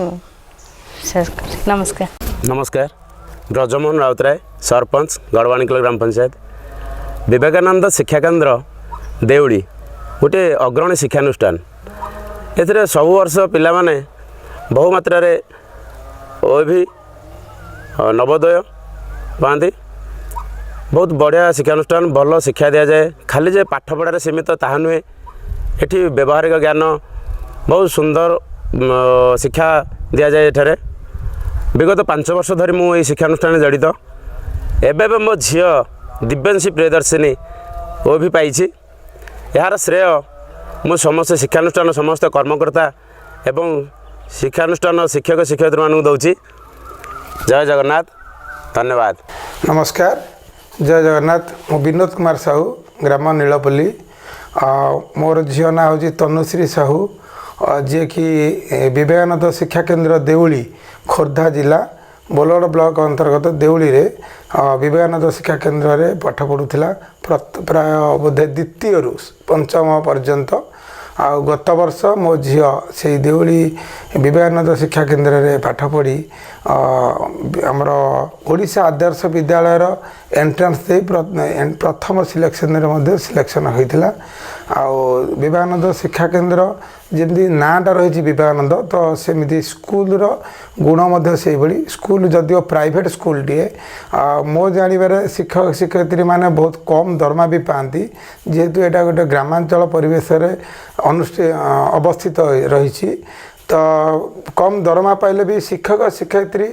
ଶେଷ କରୁଛି। ନମସ୍କାର। ନମସ୍କାର। ବ୍ରଜମୋହନ ରାଉତରାୟ, ସରପଞ୍ଚ, ଗଡ଼ବାଣିକଲ ଗ୍ରାମ ପଞ୍ଚାୟତ। ବିବେକାନନ୍ଦ ଶିକ୍ଷାକେନ୍ଦ୍ର ଦେଉଳି ଗୋଟିଏ ଅଗ୍ରଣୀ ଶିକ୍ଷାନୁଷ୍ଠାନ। ଏଥିରେ ସବୁ ବର୍ଷ ପିଲାମାନେ ବହୁ ମାତ୍ରାରେ ଓଏଭି, ନବୋଦୟ ପାଆନ୍ତି। ବହୁତ ବଢ଼ିଆ ଶିକ୍ଷାନୁଷ୍ଠାନ, ଭଲ ଶିକ୍ଷା ଦିଆଯାଏ। ଖାଲି ଯେ ପାଠପଢ଼ାରେ ସୀମିତ ତାହା ନୁହେଁ, ଏଠି ବ୍ୟବହାରିକ ଜ୍ଞାନ, ବହୁତ ସୁନ୍ଦର ଶିକ୍ଷା ଦିଆଯାଏ ଏଠାରେ। ବିଗତ 5 ବର୍ଷ ଧରି ମୁଁ ଏହି ଶିକ୍ଷାନୁଷ୍ଠାନରେ ଜଡ଼ିତ। ଏବେ ଏବେ ମୋ ଝିଅ ଦିବ୍ୟାଂଶୀ ପ୍ରିୟଦର୍ଶିନୀ ଓଏଭି ପାଇଛି। ଏହାର ଶ୍ରେୟ ମୁଁ ସମସ୍ତ ଶିକ୍ଷାନୁଷ୍ଠାନ ସମସ୍ତ କର୍ମକର୍ତ୍ତା ଏବଂ ଶିକ୍ଷାନୁଷ୍ଠାନ ଶିକ୍ଷକ ଶିକ୍ଷୟିତ୍ରୀମାନଙ୍କୁ ଦେଉଛି। ଜୟ ଜଗନ୍ନାଥ, ଧନ୍ୟବାଦ। ନମସ୍କାର, ଜୟ ଜଗନ୍ନାଥ। ମୁଁ ବିନୋଦ କୁମାର ସାହୁ, ଗ୍ରାମ ନୀଳପଲ୍ଲୀ। ଆଉ ମୋର ଝିଅ ନାଁ ହେଉଛି ତନୁଶ୍ରୀ ସାହୁ, ଯିଏକି ବିବେକାନନ୍ଦ ଶିକ୍ଷା କେନ୍ଦ୍ର ଦେଉଳି, ଖୋର୍ଦ୍ଧା ଜିଲ୍ଲା ବୋଲଗଡ଼ ବ୍ଲକ ଅନ୍ତର୍ଗତ ଦେଉଳିରେ ବିବେକାନନ୍ଦ ଶିକ୍ଷା କେନ୍ଦ୍ରରେ ପାଠ ପଢ଼ୁଥିଲା, ପ୍ରାୟ ବୋଧେ ଦ୍ୱିତୀୟରୁ ପଞ୍ଚମ ପର୍ଯ୍ୟନ୍ତ। ଆଉ ଗତ ବର୍ଷ ମୋ ଝିଅ ସେଇ ଦେଉଳି ବିବେକାନନ୍ଦ ଶିକ୍ଷା କେନ୍ଦ୍ରରେ ପାଠ ପଢ଼ି ଆମର ଓଡ଼ିଶା ଆଦର୍ଶ ବିଦ୍ୟାଳୟର ଏଣ୍ଟ୍ରାନ୍ସ ଦେଇ ପ୍ରଥମ ସିଲେକ୍ସନରେ ମଧ୍ୟ ସିଲେକ୍ସନ୍ ହୋଇଥିଲା। ଆଉ ବିବେକାନନ୍ଦ ଶିକ୍ଷା କେନ୍ଦ୍ର ଯେମିତି ନାଁଟା ରହିଛି ବିବେକାନନ୍ଦ, ତ ସେମିତି ସ୍କୁଲର ଗୁଣ ମଧ୍ୟ ସେଇଭଳି। ସ୍କୁଲ ଯଦିଓ ପ୍ରାଇଭେଟ୍ ସ୍କୁଲଟିଏ, ଆଉ ମୋ ଜାଣିବାରେ ଶିକ୍ଷକ ଶିକ୍ଷୟିତ୍ରୀମାନେ ବହୁତ କମ୍ ଦରମା ବି ପାଆନ୍ତି, ଯେହେତୁ ଏଇଟା ଗୋଟେ ଗ୍ରାମାଞ୍ଚଳ ପରିବେଶରେ ଅବସ୍ଥିତ ରହିଛି। ତ କମ୍ ଦରମା ପାଇଲେ ବି ଶିକ୍ଷକ ଶିକ୍ଷୟିତ୍ରୀ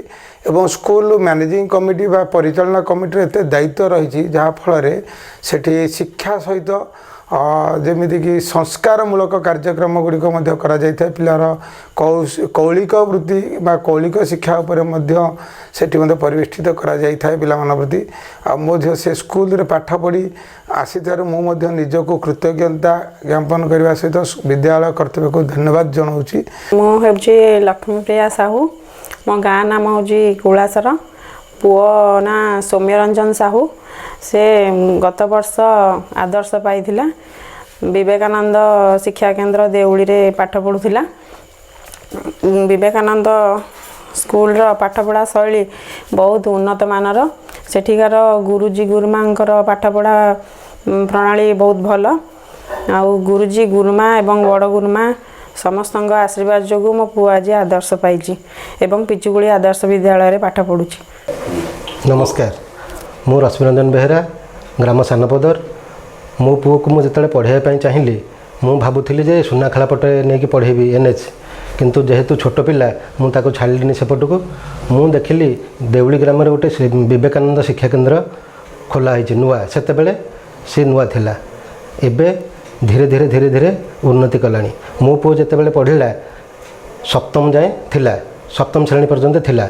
ଏବଂ ସ୍କୁଲ ମ୍ୟାନେଜିଂ କମିଟି ବା ପରିଚାଳନା କମିଟିର ଏତେ ଦାୟିତ୍ୱ ରହିଛି, ଯାହାଫଳରେ ସେଠି ଶିକ୍ଷା ସହିତ ଯେମିତିକି ସଂସ୍କାରମୂଳକ କାର୍ଯ୍ୟକ୍ରମ ଗୁଡ଼ିକ ମଧ୍ୟ କରାଯାଇଥାଏ। ପିଲାର କୌଳିକ ବୃତ୍ତି ବା କୌଳିକ ଶିକ୍ଷା ଉପରେ ମଧ୍ୟ ସେଠି ମଧ୍ୟ ପରିବେଷ୍ଟିତ କରାଯାଇଥାଏ ପିଲାମାନଙ୍କ ପ୍ରତି। ଆଉ ମୋ ଝିଅ ସେ ସ୍କୁଲରେ ପାଠ ପଢ଼ି ଆସିଥିବାରୁ ମୁଁ ମଧ୍ୟ ନିଜକୁ କୃତଜ୍ଞତା ଜ୍ଞାପନ କରିବା ସହିତ ବିଦ୍ୟାଳୟ କର୍ତ୍ତୃପକ୍ଷକୁ ଧନ୍ୟବାଦ ଜଣାଉଛି। ମୁଁ ହେଉଛି ଲକ୍ଷ୍ମୀପ୍ରିୟା ସାହୁ। ମୋ ଗାଁ ନାମ ହେଉଛି କୁଳାସର। ପୁଅ ନାଁ ସୌମ୍ୟରଞ୍ଜନ ସାହୁ। ସେ ଗତ ବର୍ଷ ଆଦର୍ଶ ପାଇଥିଲା। ବିବେକାନନ୍ଦ ଶିକ୍ଷା କେନ୍ଦ୍ର ଦେଉଳିରେ ପାଠ ପଢ଼ୁଥିଲା। ବିବେକାନନ୍ଦ ସ୍କୁଲର ପାଠପଢ଼ା ଶୈଳୀ ବହୁତ ଉନ୍ନତମାନର। ସେଠିକାର ଗୁରୁଜୀ ଗୁରୁମାଙ୍କର ପାଠପଢ଼ା ପ୍ରଣାଳୀ ବହୁତ ଭଲ। ଆଉ ଗୁରୁଜୀ ଗୁରୁମା ଏବଂ ବଡ଼ ଗୁରୁମା ସମସ୍ତଙ୍କ ଆଶୀର୍ବାଦ ଯୋଗୁଁ ମୋ ପୁଅ ଆଜି ଆଦର୍ଶ ପାଇଛି ଏବଂ ପିଚୁକୁଳି ଆଦର୍ଶ ବିଦ୍ୟାଳୟରେ ପାଠ ପଢ଼ୁଛି। ନମସ୍କାର, ମୁଁ ରଶ୍ମିରଞ୍ଜନ ବେହେରା, ଗ୍ରାମ ସାନପଦର। ମୋ ପୁଅକୁ ମୁଁ ଯେତେବେଳେ ପଢ଼ାଇବା ପାଇଁ ଚାହିଁଲି, ମୁଁ ଭାବୁଥିଲି ଯେ ସୁନାଖେଳା ପଟେ ନେଇକି ପଢ଼େଇବି ଏନ୍ଏଚ୍, କିନ୍ତୁ ଯେହେତୁ ଛୋଟ ପିଲା ମୁଁ ତାକୁ ଛାଡ଼ିଲିନି ସେପଟକୁ। ମୁଁ ଦେଖିଲି ଦେଉଳି ଗ୍ରାମରେ ଗୋଟେ ବିବେକାନନ୍ଦ ଶିକ୍ଷା କେନ୍ଦ୍ର ଖୋଲା ହେଇଛି ନୂଆ। ସେତେବେଳେ ସେ ନୂଆ ଥିଲା, ଏବେ ଧୀରେ ଧୀରେ ଧୀରେ ଧୀରେ ଉନ୍ନତି କଲାଣି। ମୋ ପୁଅ ଯେତେବେଳେ ପଢ଼ିଲା ସପ୍ତମ ଯାଏଁ ଥିଲା, ସପ୍ତମ ଶ୍ରେଣୀ ପର୍ଯ୍ୟନ୍ତ ଥିଲା।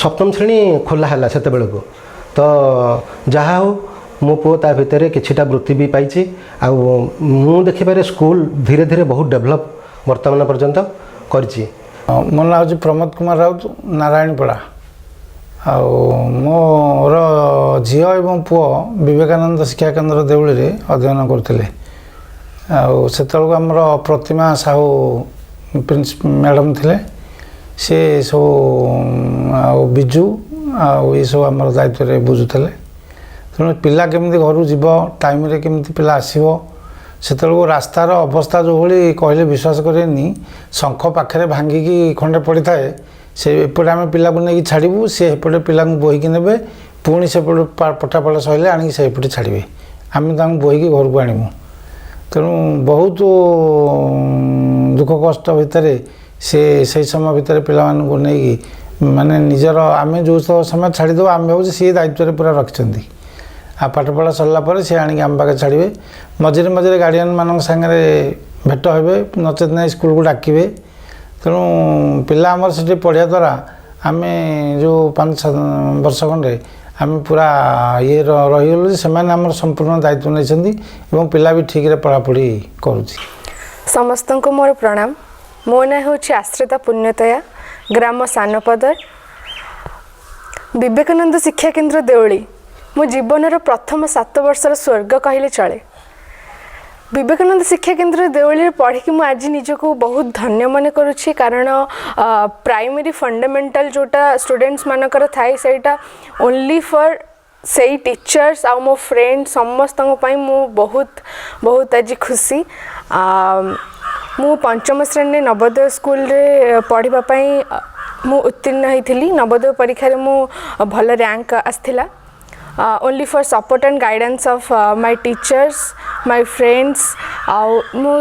ସପ୍ତମ ଶ୍ରେଣୀ ଖୋଲା ହେଲା ସେତେବେଳକୁ। ତ ଯାହା ହଉ, ମୋ ପୁଅ ତା ଭିତରେ କିଛିଟା ବୃତ୍ତି ବି ପାଇଛି। ଆଉ ମୁଁ ଦେଖିବାରେ ସ୍କୁଲ ଧୀରେ ଧୀରେ ବହୁତ ଡେଭଲପ୍ ବର୍ତ୍ତମାନ ପର୍ଯ୍ୟନ୍ତ କରିଛି। ମୋ ନାଁ ହେଉଛି ପ୍ରମୋଦ କୁମାର ରାଉତ, ନାରାୟଣପଡ଼ା। ଆଉ ମୋର ଝିଅ ଏବଂ ପୁଅ ବିବେକାନନ୍ଦ ଶିକ୍ଷା କେନ୍ଦ୍ର ଦେଉଳିରେ ଅଧ୍ୟୟନ କରୁଥିଲେ। ଆଉ ସେତେବେଳକୁ ଆମର ପ୍ରତିମା ସାହୁ ମ୍ୟାଡ଼ାମ୍ ଥିଲେ। ସେ ସବୁ ଆଉ ବିଜୁ ଆଉ ଏସବୁ ଆମର ଦାୟିତ୍ୱରେ ବୁଝୁଥିଲେ। ତେଣୁ ପିଲା କେମିତି ଘରୁ ଯିବ, ଟାଇମ୍ରେ କେମିତି ପିଲା ଆସିବ, ସେତେବେଳକୁ ରାସ୍ତାର ଅବସ୍ଥା ଯେଉଁଭଳି କହିଲେ ବିଶ୍ୱାସ କରିବେନି, ଶଙ୍ଖ ପାଖରେ ଭାଙ୍ଗିକି ଖଣ୍ଡେ ପଡ଼ିଥାଏ। ସେ ଏପଟେ ଆମେ ପିଲାକୁ ନେଇକି ଛାଡ଼ିବୁ, ସେ ଏପଟେ ପିଲାଙ୍କୁ ବୋହିକି ନେବେ, ପୁଣି ସେପଟେ ପଟାପଟା ସରିଲେ ଆଣିକି ସେପଟେ ଛାଡ଼ିବେ, ଆମେ ତାଙ୍କୁ ବୋହିକି ଘରକୁ ଆଣିବୁ। ତେଣୁ ବହୁତ ଦୁଃଖ କଷ୍ଟ ଭିତରେ ସେ ସେଇ ସମୟ ଭିତରେ ପିଲାମାନଙ୍କୁ ନେଇକି ମାନେ ନିଜର ଆମେ ଯେଉଁ ସମୟ ଛାଡ଼ିଦେବୁ, ଆମେ ଭାବୁଛୁ ସିଏ ଦାୟିତ୍ୱରେ ପୁରା ରଖିଛନ୍ତି। ଆଉ ପାଠପଢ଼ା ସରିଲା ପରେ ସେ ଆଣିକି ଆମ ପାଖରେ ଛାଡ଼ିବେ। ମଝିରେ ମଝିରେ ଗାର୍ଡ଼ିଆନମାନଙ୍କ ସାଙ୍ଗରେ ଭେଟ ହେବେ, ନଚେତ୍ ନାହିଁ ସ୍କୁଲକୁ ଡାକିବେ। ତେଣୁ ପିଲା ଆମର ସେଠି ପଢ଼ିବା ଦ୍ୱାରା ଆମେ ଯେଉଁ 5-7 ବର୍ଷ ଖଣ୍ଡେ ଆମେ ପୁରା ଇଏ ରହିଗଲୁ ଯେ ସେମାନେ ଆମର ସମ୍ପୂର୍ଣ୍ଣ ଦାୟିତ୍ୱ ନେଇଛନ୍ତି ଏବଂ ପିଲା ବି ଠିକ୍ରେ ପଢ଼ାପଢ଼ି କରୁଛି। ସମସ୍ତଙ୍କୁ ମୋର ପ୍ରଣାମ। ମୋ ନାଁ ହେଉଛି ଆଶ୍ରିତା ପୁଣ୍ୟତୟା, ଗ୍ରାମ ସାନପଦର। ବିବେକାନନ୍ଦ ଶିକ୍ଷା କେନ୍ଦ୍ର ଦେଉଳି ମୋ ଜୀବନର ପ୍ରଥମ 7 ବର୍ଷର ସ୍ୱର୍ଗ କହିଲେ ଚଳେ। ବିବେକାନନ୍ଦ ଶିକ୍ଷା କେନ୍ଦ୍ର ଦେଉଳିରେ ପଢ଼ିକି ମୁଁ ଆଜି ନିଜକୁ ବହୁତ ଧନ୍ୟ ମନେ କରୁଛି, କାରଣ ପ୍ରାଇମେରୀ ଫଣ୍ଡାମେଣ୍ଟାଲ ଯେଉଁଟା ଷ୍ଟୁଡେଣ୍ଟସ୍ ମାନଙ୍କର ଥାଏ, ସେଇଟା ଓନ୍ଲି ଫର୍ ସେଇ ଟିଚର୍ସ ଆଉ ମୋ ଫ୍ରେଣ୍ଡ ସମସ୍ତଙ୍କ ପାଇଁ ମୁଁ ବହୁତ ବହୁତ ଆଜି ଖୁସି। ମୁଁ ପଞ୍ଚମ ଶ୍ରେଣୀରେ ନବୋଦୟ ସ୍କୁଲରେ ପଢ଼ିବା ପାଇଁ ମୁଁ ଉତ୍ତୀର୍ଣ୍ଣ ହେଇଥିଲି। ନବୋଦୟ ପରୀକ୍ଷାରେ ମୁଁ ଭଲ ର୍ୟାଙ୍କ ଆସିଥିଲା, only for support and guidance of my teachers, my friends. ଆଉ ମୁଁ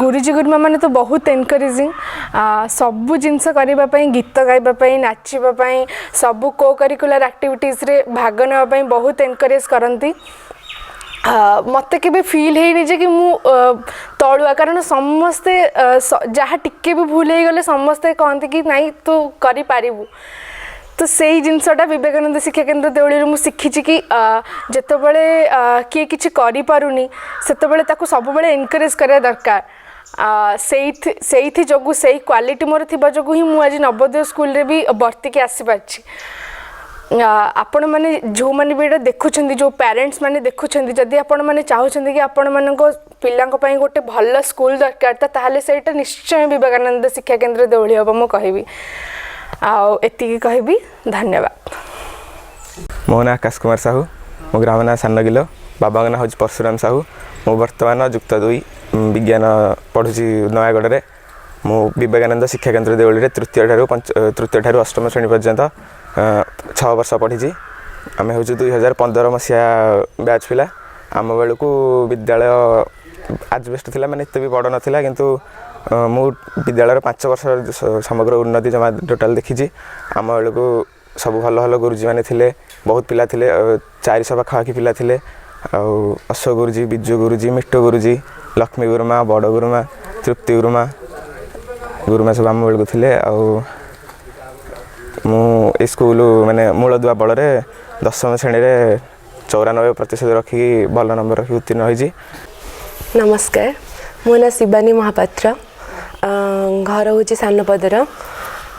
ଗୁରୁଜୀ ଗୁରୁମା ମାନେ ତ ବହୁତ ଏନକରେଜିଂ, ସବୁ ଜିନିଷ କରିବା ପାଇଁ, ଗୀତ ଗାଇବା ପାଇଁ, ନାଚିବା ପାଇଁ, ସବୁ କୋ କରିକୁଲାର ଆକ୍ଟିଭିଟିଜ୍ରେ ଭାଗ ନେବା ପାଇଁ ବହୁତ ଏନକରେଜ୍ କରନ୍ତି। ମୋତେ କେବେ ଫିଲ୍ ହେଇନି ଯେ କି ମୁଁ ତଳୁଆ, କାରଣ ସମସ୍ତେ ଯାହା ଟିକେ ବି ଭୁଲ ହେଇଗଲେ ସମସ୍ତେ କହନ୍ତି କି ନାଇଁ, ତୁ କରିପାରିବୁ। ତ ସେଇ ଜିନିଷଟା ବିବେକାନନ୍ଦ ଶିକ୍ଷା କେନ୍ଦ୍ର ଦେଉଳିରୁ ମୁଁ ଶିଖିଛି କି ଯେତେବେଳେ କିଏ କିଛି କରିପାରୁନି, ସେତେବେଳେ ତାକୁ ସବୁବେଳେ ଏନକରେଜ୍ କରିବା ଦରକାର। ସେଇଥି ଯୋଗୁଁ, ସେଇ କ୍ୱାଲିଟି ମୋର ଥିବା ଯୋଗୁଁ ହିଁ ମୁଁ ଆଜି ନବୋଦୟ ସ୍କୁଲରେ ବି ବର୍ତ୍ତିକି ଆସିପାରିଛି। ଆପଣମାନେ ଯେଉଁମାନେ ବି ଏଇଟା ଦେଖୁଛନ୍ତି, ଯେଉଁ ପ୍ୟାରେଣ୍ଟସ୍ ମାନେ ଦେଖୁଛନ୍ତି, ଯଦି ଆପଣମାନେ ଚାହୁଁଛନ୍ତି କି ଆପଣମାନଙ୍କ ପିଲାଙ୍କ ପାଇଁ ଗୋଟେ ଭଲ ସ୍କୁଲ ଦରକାର, ତ ତାହେଲେ ସେଇଟା ନିଶ୍ଚୟ ବିବେକାନନ୍ଦ ଶିକ୍ଷା କେନ୍ଦ୍ର ଦେଉଳି ହେବ ମୁଁ କହିବି। ଆଉ ଏତିକି କହିବି, ଧନ୍ୟବାଦ। ମୋ ନାଁ ଆକାଶ କୁମାର ସାହୁ। ମୋ ଗ୍ରାମ ନାଁ ସାନଗିଲ, ବାବାଙ୍କ ନାଁ ହେଉଛି ପରଶୁରାମ ସାହୁ। ମୁଁ ବର୍ତ୍ତମାନ ଯୁକ୍ତ ଦୁଇ ବିଜ୍ଞାନ ପଢ଼ୁଛି ନୟାଗଡ଼ରେ। ମୁଁ ବିବେକାନନ୍ଦ ଶିକ୍ଷା କେନ୍ଦ୍ର ଦେଉଳିରେ ତୃତୀୟ ଠାରୁ ଅଷ୍ଟମ ଶ୍ରେଣୀ ପର୍ଯ୍ୟନ୍ତ 6 ବର୍ଷ ପଢ଼ିଛି। ଆମେ ହେଉଛୁ 2015 ମସିହା ବ୍ୟାଚ୍ ପିଲା। ଆମ ବେଳକୁ ବିଦ୍ୟାଳୟ ଆଜବେଷ୍ଟ ଥିଲା, ମାନେ ଏତେ ବି ବଡ଼ ନଥିଲା। କିନ୍ତୁ ମୁଁ ବିଦ୍ୟାଳୟର 5 ବର୍ଷର ସମଗ୍ର ଉନ୍ନତି ଜମା ଟୋଟାଲ୍ ଦେଖିଛି। ଆମ ବେଳକୁ ସବୁ ଭଲ ଭଲ ଗୁରୁଜୀମାନେ ଥିଲେ, ବହୁତ ପିଲା ଥିଲେ, 400 ପାଖାପାଖି ପିଲା ଥିଲେ। ଆଉ ଅଶୋକ ଗୁରୁଜୀ, ବିଜୁ ଗୁରୁଜୀ, ମିଟୁ ଗୁରୁଜୀ, ଲକ୍ଷ୍ମୀ ଗୁରୁମା, ବଡ଼ ଗୁରୁମା, ତୃପ୍ତି ଗୁରୁମା, ଗୁରୁମା ସବୁ ଆମ ବେଳକୁ ଥିଲେ। ଆଉ ମୁଁ ଏ ସ୍କୁଲ ମାନେ ମୂଳଦୁଆ ବଳରେ ଦଶମ ଶ୍ରେଣୀରେ 94% ରଖିକି, ଭଲ ନମ୍ବର ରଖି ଉତ୍ତୀର୍ଣ୍ଣ ହୋଇଛି। ନମସ୍କାର, ମୋ ନାଁ ଶିବାନୀ ମହାପାତ୍ର, ଘର ହେଉଛି ସାନପଦର।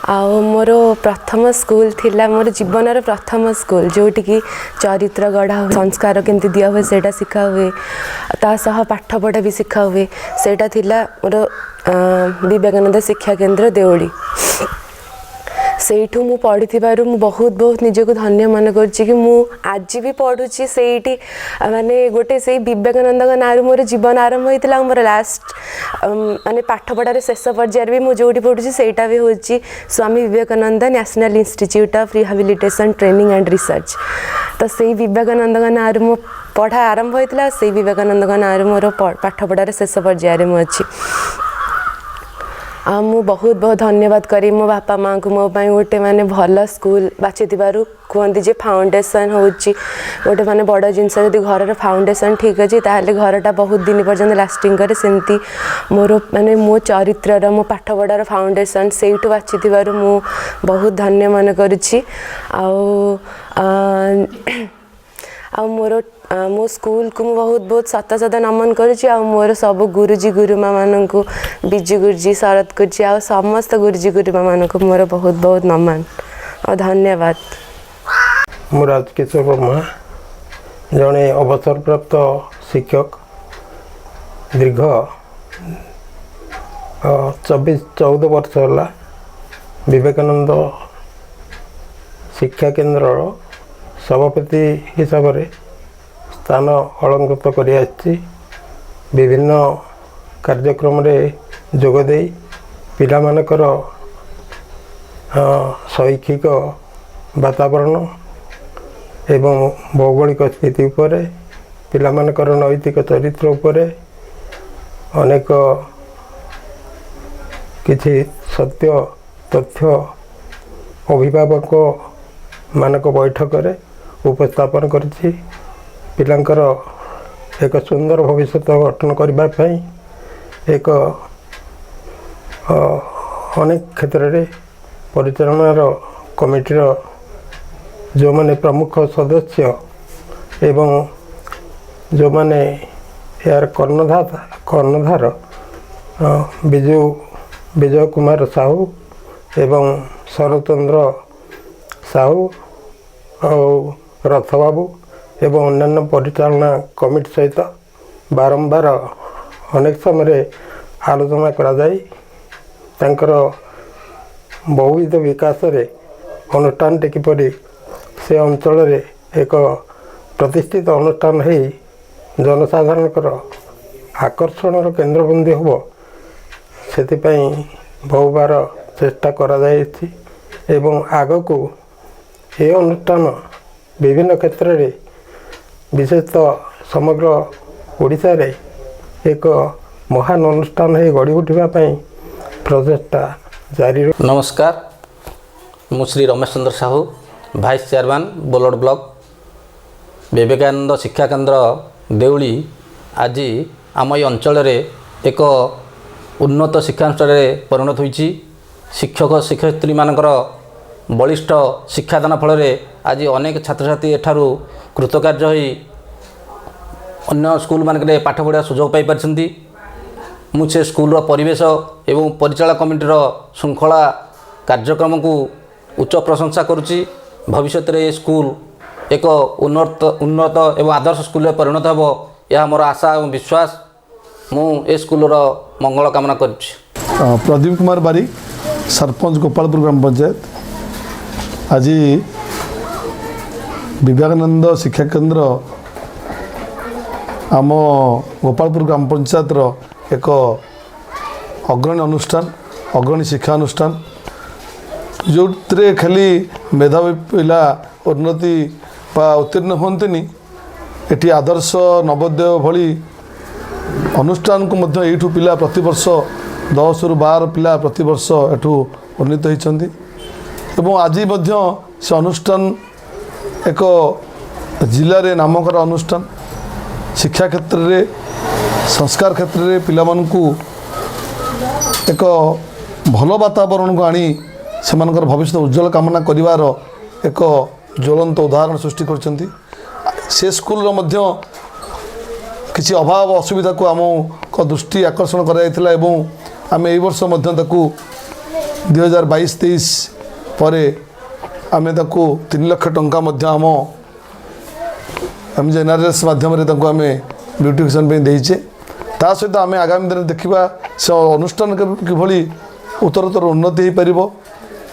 ଆଉ ମୋର ପ୍ରଥମ ସ୍କୁଲ ଥିଲା, ମୋର ଜୀବନର ପ୍ରଥମ ସ୍କୁଲ, ଯେଉଁଠିକି ଚରିତ୍ର ଗଢ଼ା ହୁଏ, ସଂସ୍କାର କେମିତି ଦିଆ ହୁଏ ସେଇଟା ଶିଖା ହୁଏ, ତା ସହ ପାଠପଢ଼ା ବି ଶିଖା ହୁଏ, ସେଇଟା ଥିଲା ମୋର ବିବେକାନନ୍ଦ ଶିକ୍ଷା କେନ୍ଦ୍ର ଦେଉଳି। ସେଇଠୁ ମୁଁ ପଢ଼ିଥିବାରୁ ମୁଁ ବହୁତ ବହୁତ ନିଜକୁ ଧନ୍ୟ ମନେ କରୁଛି କି ମୁଁ ଆଜି ବି ପଢ଼ୁଛି ସେଇଠି। ମାନେ ଗୋଟେ ସେଇ ବିବେକାନନ୍ଦଙ୍କ ନାଁରୁ ମୋର ଜୀବନ ଆରମ୍ଭ ହୋଇଥିଲା ଆଉ ମୋର ଲାଷ୍ଟ ମାନେ ପାଠପଢ଼ାର ଶେଷ ପର୍ଯ୍ୟାୟରେ ବି ମୁଁ ଯେଉଁଠି ପଢ଼ୁଛି, ସେଇଟା ବି ହେଉଛି Swami Vivekananda National Institute of Rehabilitation Training and Research। ତ ସେଇ ବିବେକାନନ୍ଦଙ୍କ ନାଁରୁ ମୋ ପଢ଼ା ଆରମ୍ଭ ହୋଇଥିଲା ଆଉ ସେଇ ବିବେକାନନ୍ଦଙ୍କ ନାଁରୁ ମୋର ପାଠପଢ଼ାର ଶେଷ ପର୍ଯ୍ୟାୟରେ ମୁଁ ଅଛି। ଆଉ ମୁଁ ବହୁତ ବହୁତ ଧନ୍ୟବାଦ କରିବି ମୋ ବାପା ମାଆଙ୍କୁ, ମୋ ପାଇଁ ଗୋଟେ ମାନେ ଭଲ ସ୍କୁଲ ବାଛିଥିବାରୁ। କୁହନ୍ତି ଯେ ଫାଉଣ୍ଡେସନ୍ ହେଉଛି ଗୋଟେ ମାନେ ବଡ଼ ଜିନିଷ। ଯଦି ଘରର ଫାଉଣ୍ଡେସନ୍ ଠିକ୍ ଅଛି, ତାହେଲେ ଘରଟା ବହୁତ ଦିନ ପର୍ଯ୍ୟନ୍ତ ଲାଷ୍ଟିଂ କରେ। ସେମିତି ମୋର ମାନେ ମୋ ଚରିତ୍ରର, ମୋ ପାଠପଢ଼ାର ଫାଉଣ୍ଡେସନ୍ ସେଇଠୁ ବାଛିଥିବାରୁ ମୁଁ ବହୁତ ଧନ୍ୟ ମନେ କରୁଛି। ଆଉ ମୋର ମୋ ସ୍କୁଲକୁ ମୁଁ ବହୁତ ବହୁତ ଶତ ଶତ ନମନ କରୁଛି। ଆଉ ମୋର ସବୁ ଗୁରୁଜୀ ଗୁରୁମା ମାନଙ୍କୁ, ବିଜୁ ଗୁରୁଜୀ, ଶରତ ଗୁରୁଜୀ ଆଉ ସମସ୍ତ ଗୁରୁଜୀ ଗୁରୁମା ମାନଙ୍କୁ ମୋର ବହୁତ ବହୁତ ନମନ ଆଉ ଧନ୍ୟବାଦ। ମୁଁ ରାଜକିଶୋର ବର୍ମା, ଜଣେ ଅବସରପ୍ରାପ୍ତ ଶିକ୍ଷକ। ଦୀର୍ଘ 24 14 ବର୍ଷ ହେଲା ବିବେକାନନ୍ଦ ଶିକ୍ଷା କେନ୍ଦ୍ରର ସଭାପତି ହିସାବରେ ସ୍ଥାନ ଅଳଙ୍କୃତ କରିଆସିଛି। ବିଭିନ୍ନ କାର୍ଯ୍ୟକ୍ରମରେ ଯୋଗ ଦେଇ ପିଲାମାନଙ୍କର ଶୈକ୍ଷିକ ବାତାବରଣ ଏବଂ ଭୌଗୋଳିକ ସ୍ଥିତି ଉପରେ, ପିଲାମାନଙ୍କର ନୈତିକ ଚରିତ୍ର ଉପରେ ଅନେକ କିଛି ସତ୍ୟ ତଥ୍ୟ ଅଭିଭାବକ ମାନଙ୍କ ବୈଠକରେ ଉପସ୍ଥାପନ କରିଛି। ପିଲାଙ୍କର ଏକ ସୁନ୍ଦର ଭବିଷ୍ୟତ ଗଠନ କରିବା ପାଇଁ ଏକ ଅନେକ କ୍ଷେତ୍ରରେ ପରିଚାଳନାର କମିଟିର ଯେଉଁମାନେ ପ୍ରମୁଖ ସଦସ୍ୟ ଏବଂ ଯେଉଁମାନେ ଏହାର କର୍ଣ୍ଣଧାର ବିଜୁ ବିଜୟ କୁମାର ସାହୁ ଏବଂ ଶରତଚନ୍ଦ୍ର ସାହୁ ଆଉ ରଥବାବୁ ଏବଂ ଅନ୍ୟାନ୍ୟ ପରିଚାଳନା କମିଟି ସହିତ ବାରମ୍ବାର ଅନେକ ସମୟରେ ଆଲୋଚନା କରାଯାଇ ତାଙ୍କର ବହୁବିଧ ବିକାଶରେ ଅନୁଷ୍ଠାନଟି କିପରି ସେ ଅଞ୍ଚଳରେ ଏକ ପ୍ରତିଷ୍ଠିତ ଅନୁଷ୍ଠାନ ହେଇ ଜନସାଧାରଣଙ୍କର ଆକର୍ଷଣର କେନ୍ଦ୍ରବିନ୍ଦୁ ହେବ, ସେଥିପାଇଁ ବହୁବାର ଚେଷ୍ଟା କରାଯାଇଛି। ଏବଂ ଆଗକୁ ଏ ଅନୁଷ୍ଠାନ ବିଭିନ୍ନ କ୍ଷେତ୍ରରେ, ବିଶେଷତଃ ସମଗ୍ର ଓଡ଼ିଶାରେ ଏକ ମହାନ ଅନୁଷ୍ଠାନ ହେଇ ଗଢ଼ି ଉଠିବା ପାଇଁ ପ୍ରଚେଷ୍ଟା ଜାରି। ନମସ୍କାର, ମୁଁ Shri Ramesh Chandra Sahu, vice chairman, Bolgarh block. Vivekananda Shiksha Kendra Deuli ଆଜି ଆମ ଏଇ ଅଞ୍ଚଳରେ ଏକ ଉନ୍ନତ ଶିକ୍ଷାନୁଷ୍ଠାନରେ ପରିଣତ ହୋଇଛି। ଶିକ୍ଷକ ଶିକ୍ଷୟିତ୍ରୀମାନଙ୍କର ବଳିଷ୍ଠ ଶିକ୍ଷାଦାନ ଫଳରେ ଆଜି ଅନେକ ଛାତ୍ରଛାତ୍ରୀ ଏଠାରୁ କୃତକାର୍ଯ୍ୟ ହୋଇ ଅନ୍ୟ ସ୍କୁଲମାନଙ୍କରେ ପାଠ ପଢ଼ିବା ସୁଯୋଗ ପାଇପାରିଛନ୍ତି। ମୁଁ ସେ ସ୍କୁଲର ପରିବେଶ ଏବଂ ପରିଚାଳନା କମିଟିର ଶୃଙ୍ଖଳା କାର୍ଯ୍ୟକ୍ରମକୁ ଉଚ୍ଚ ପ୍ରଶଂସା କରୁଛି। ଭବିଷ୍ୟତରେ ଏ ସ୍କୁଲ ଏକ ଉନ୍ନତ ଏବଂ ଆଦର୍ଶ ସ୍କୁଲରେ ପରିଣତ ହେବ, ଏହା ମୋର ଆଶା ଏବଂ ବିଶ୍ୱାସ। ମୁଁ ଏ ସ୍କୁଲର ମଙ୍ଗଳ କାମନା କରୁଛି। ପ୍ରଦୀପ କୁମାର ବାରିକ, ସରପଞ୍ଚ, ଗୋପାଳପୁର ଗ୍ରାମ ପଞ୍ଚାୟତ। ଆଜି ବିବେକାନନ୍ଦ ଶିକ୍ଷା କେନ୍ଦ୍ର ଆମ ଗୋପାଳପୁର ଗ୍ରାମ ପଞ୍ଚାୟତର ଏକ ଅଗ୍ରଣୀ ଅନୁଷ୍ଠାନ, ଅଗ୍ରଣୀ ଶିକ୍ଷାନୁଷ୍ଠାନ, ଯେଉଁଥିରେ ଖାଲି ମେଧାବୀ ପିଲା ଉନ୍ନତି ବା ଉତ୍ତୀର୍ଣ୍ଣ ହୁଅନ୍ତିନି, ଏଠି ଆଦର୍ଶ ନବୋଦୟ ଭଳି ଅନୁଷ୍ଠାନକୁ ମଧ୍ୟ ଏଇଠୁ ପିଲା ପ୍ରତିବର୍ଷ 10ରୁ 12 ପିଲା ପ୍ରତିବର୍ଷ ଏଠୁ ଉନ୍ନୀତ ହୋଇଛନ୍ତି। ଏବଂ ଆଜି ମଧ୍ୟ ସେ ଅନୁଷ୍ଠାନ ଏକ ଜିଲ୍ଲାରେ ନାମକରା ଅନୁଷ୍ଠାନ। ଶିକ୍ଷା କ୍ଷେତ୍ରରେ, ସଂସ୍କାର କ୍ଷେତ୍ରରେ ପିଲାମାନଙ୍କୁ ଏକ ଭଲ ବାତାବରଣକୁ ଆଣି ସେମାନଙ୍କର ଭବିଷ୍ୟତ ଉଜ୍ଜଳ କାମନା କରିବାର ଏକ ଜ୍ୱଳନ୍ତ ଉଦାହରଣ ସୃଷ୍ଟି କରିଛନ୍ତି। ସେ ସ୍କୁଲର ମଧ୍ୟ କିଛି ଅଭାବ ଅସୁବିଧାକୁ ଆମଙ୍କ ଦୃଷ୍ଟି ଆକର୍ଷଣ କରାଯାଇଥିଲା ଏବଂ ଆମେ ଏଇ ବର୍ଷ ମଧ୍ୟ ତାକୁ 2022-23 ପରେ ଆମେ ତାକୁ 3 ଲକ୍ଷ ଟଙ୍କା ମଧ୍ୟ ଆମ ଆମେ ଯେ ଏନ୍ଆର୍ଏସ୍ ମାଧ୍ୟମରେ ତାଙ୍କୁ ଆମେ ବ୍ୟୁଟିଫିକେସନ୍ ପାଇଁ ଦେଇଛେ। ତା ସହିତ ଆମେ ଆଗାମୀ ଦିନରେ ଦେଖିବା ସେ ଅନୁଷ୍ଠାନ କିଭଳି ଉତ୍ତରୋତ୍ତର ଉନ୍ନତି ହୋଇପାରିବ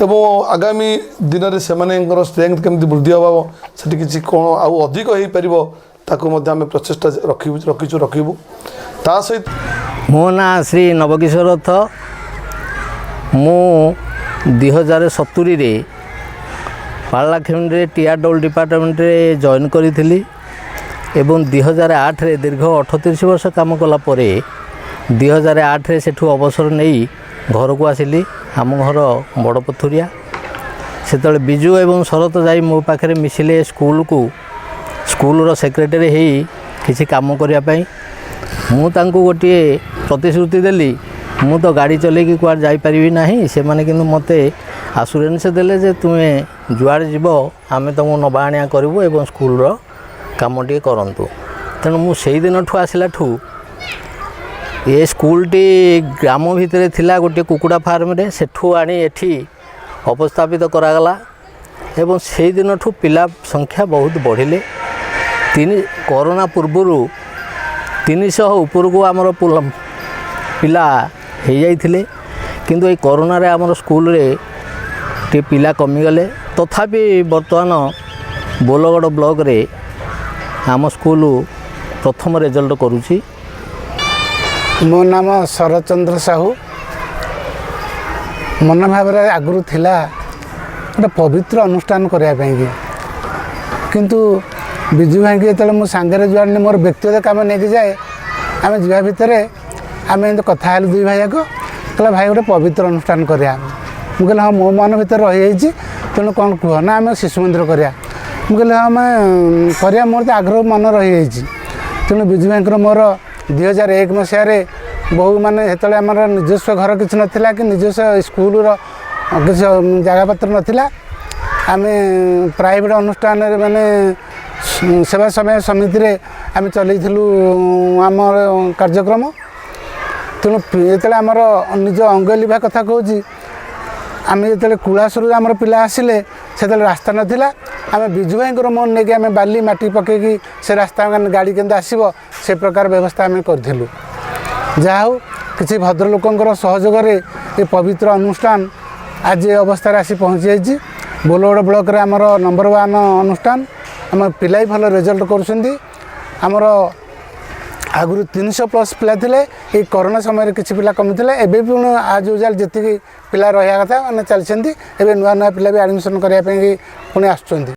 ଏବଂ ଆଗାମୀ ଦିନରେ ସେମାନଙ୍କର ଷ୍ଟ୍ରେଙ୍ଗଥ କେମିତି ବୃଦ୍ଧି ହେବ, ସେଠି କିଛି କ'ଣ ଆଉ ଅଧିକ ହୋଇପାରିବ, ତାକୁ ମଧ୍ୟ ଆମେ ପ୍ରଚେଷ୍ଟା ରଖିବୁ, ରଖିଛୁ, ରଖିବୁ। ତା ସହିତ ମୋ ନାଁ ଶ୍ରୀ ନବକିଶୋର ରଥ। ମୁଁ 2070ରେ ପାରଳାଖେମୁଣ୍ଡିରେ ଟି ଆର୍ ଡବ୍ଲ୍ୟୁ ଡିପାର୍ଟମେଣ୍ଟରେ ଜଏନ୍ କରିଥିଲି ଏବଂ 2008ରେ ଦୀର୍ଘ 38 ବର୍ଷ କାମ କଲା ପରେ 2008ରେ ସେଠୁ ଅବସର ନେଇ ଘରକୁ ଆସିଲି। ଆମ ଘର ବଡ଼ପଥୁରିଆ। ସେତେବେଳେ ବିଜୁ ଏବଂ ଶରତ ଯାଇ ମୋ ପାଖରେ ମିଶିଲେ ସ୍କୁଲକୁ, ସ୍କୁଲର ସେକ୍ରେଟାରୀ ହେଇ କିଛି କାମ କରିବା ପାଇଁ। ମୁଁ ତାଙ୍କୁ ଗୋଟିଏ ପ୍ରତିଶ୍ରୁତି ଦେଲି, ମୁଁ ତ ଗାଡ଼ି ଚଲେଇକି କୁଆଡ଼େ ଯାଇପାରିବି ନାହିଁ। ସେମାନେ କିନ୍ତୁ ମୋତେ ଆସୁରାନ୍ସ ଦେଲେ ଯେ ତୁମେ ଯୁଆଡ଼େ ଯିବ, ଆମେ ତୁମକୁ ନେବା ଆଣିବା କରିବୁ ଏବଂ ସ୍କୁଲର କାମ ଟିକେ କରନ୍ତୁ। ତେଣୁ ମୁଁ ସେଇ ଦିନଠୁ ଆସିଲାଠୁ ଏ ସ୍କୁଲଟି ଗ୍ରାମ ଭିତରେ ଥିଲା ଗୋଟିଏ କୁକୁଡ଼ା ଫାର୍ମରେ, ସେଠୁ ଆଣି ଏଠି ଅବସ୍ଥାପିତ କରାଗଲା ଏବଂ ସେଇ ଦିନଠୁ ପିଲା ସଂଖ୍ୟା ବହୁତ ବଢ଼ିଲେ। କରୋନା ପୂର୍ବରୁ 300 ଉପରକୁ ଆମର ପିଲା ହେଇଯାଇଥିଲେ, କିନ୍ତୁ ଏଇ କରୋନାରେ ଆମର ସ୍କୁଲରେ ଟିକେ ପିଲା କମିଗଲେ। ତଥାପି ବର୍ତ୍ତମାନ ବୋଲଗଡ଼ ବ୍ଲକରେ ଆମ ସ୍କୁଲ ପ୍ରଥମ ରେଜଲ୍ଟ କରୁଛି। ମୋ ନାମ ଶରତଚନ୍ଦ୍ର ସାହୁ। ମନ ଭାବରେ ଆଗରୁ ଥିଲା ଗୋଟେ ପବିତ୍ର ଅନୁଷ୍ଠାନ କରିବା ପାଇଁକି, କିନ୍ତୁ ବିଜୁ ଭାଇକି ଯେତେବେଳେ ମୁଁ ସାଙ୍ଗରେ ଯୁଆଡ଼େ ମୋର ବ୍ୟକ୍ତିଗତ କାମ ନେଇକି ଯାଏ, ଆମେ ଯିବା ଭିତରେ ଆମେ ଏମିତି କଥା ହେଲୁ ଦୁଇ ଭାଇ ଯାକ। କହିଲା, ଭାଇ, ଗୋଟେ ପବିତ୍ର ଅନୁଷ୍ଠାନ କରିବା। ମୁଁ କହିଲି, ହଁ, ମୋ ମନ ଭିତରେ ରହିଯାଇଛି। ତେଣୁ କ'ଣ କୁହ? ନା, ଆମେ ଶିଶୁ ମନ୍ଦିର କରିବା। ମୁଁ କହିଲି, ହଁ, ଆମେ କରିବା, ମୋର ତ ଆଗ୍ରହ ମନ ରହିଯାଇଛି। ତେଣୁ ବିଜୁ ଭାଇଙ୍କର ମୋର 2001 ମସିହାରେ ବହୁ ମାନେ ସେତେବେଳେ ଆମର ନିଜସ୍ୱ ଘର କିଛି ନଥିଲା କି ନିଜସ୍ୱ ସ୍କୁଲର କିଛି ଜାଗାପତ୍ର ନଥିଲା। ଆମେ ପ୍ରାଇଭେଟ୍ ଅନୁଷ୍ଠାନରେ ମାନେ ସେବା ସମୟ ସମିତିରେ ଆମେ ଚଲେଇଥିଲୁ ଆମର କାର୍ଯ୍ୟକ୍ରମ। ତେଣୁ ଯେତେବେଳେ ଆମର ନିଜ ଅଙ୍ଗଲିଭା କଥା କହୁଛି, ଆମେ ଯେତେବେଳେ କୁଳାସରୁ ଆମର ପିଲା ଆସିଲେ, ସେତେବେଳେ ରାସ୍ତା ନଥିଲା। ଆମେ ବିଜୁ ଭାଇଙ୍କର ମନ ନେଇକି ଆମେ ବାଲି ମାଟି ପକେଇକି ସେ ରାସ୍ତା ଗାଡ଼ି କେମିତି ଆସିବ, ସେ ପ୍ରକାର ବ୍ୟବସ୍ଥା ଆମେ କରିଥିଲୁ। ଯାହା ହଉ, କିଛି ଭଦ୍ରଲୋକଙ୍କର ସହଯୋଗରେ ଏ ପବିତ୍ର ଅନୁଷ୍ଠାନ ଆଜି ଏ ଅବସ୍ଥାରେ ଆସି ପହଞ୍ଚି ଯାଇଛି। ବୋଲଗଡ଼ ବ୍ଲକରେ ଆମର ନମ୍ବର 1 ଅନୁଷ୍ଠାନ। ଆମ ପିଲା ବି ଭଲ ରେଜଲ୍ଟ କରୁଛନ୍ତି। ଆମର ଆଗରୁ 300 ପ୍ଲସ୍ ପିଲା ଥିଲେ। ଏଇ କରୋନା ସମୟରେ କିଛି ପିଲା କମିଥିଲେ। ଏବେ ପୁଣି ଆଜ୍ ୟୁଜୁଆଲ୍ ଯେତିକି ପିଲା ରହିବା କଥା ମାନେ ଚାଲିଛନ୍ତି। ଏବେ ନୂଆ ନୂଆ ପିଲା ବି ଆଡ଼ମିସନ୍ କରିବା ପାଇଁ ପୁଣି ଆସୁଛନ୍ତି।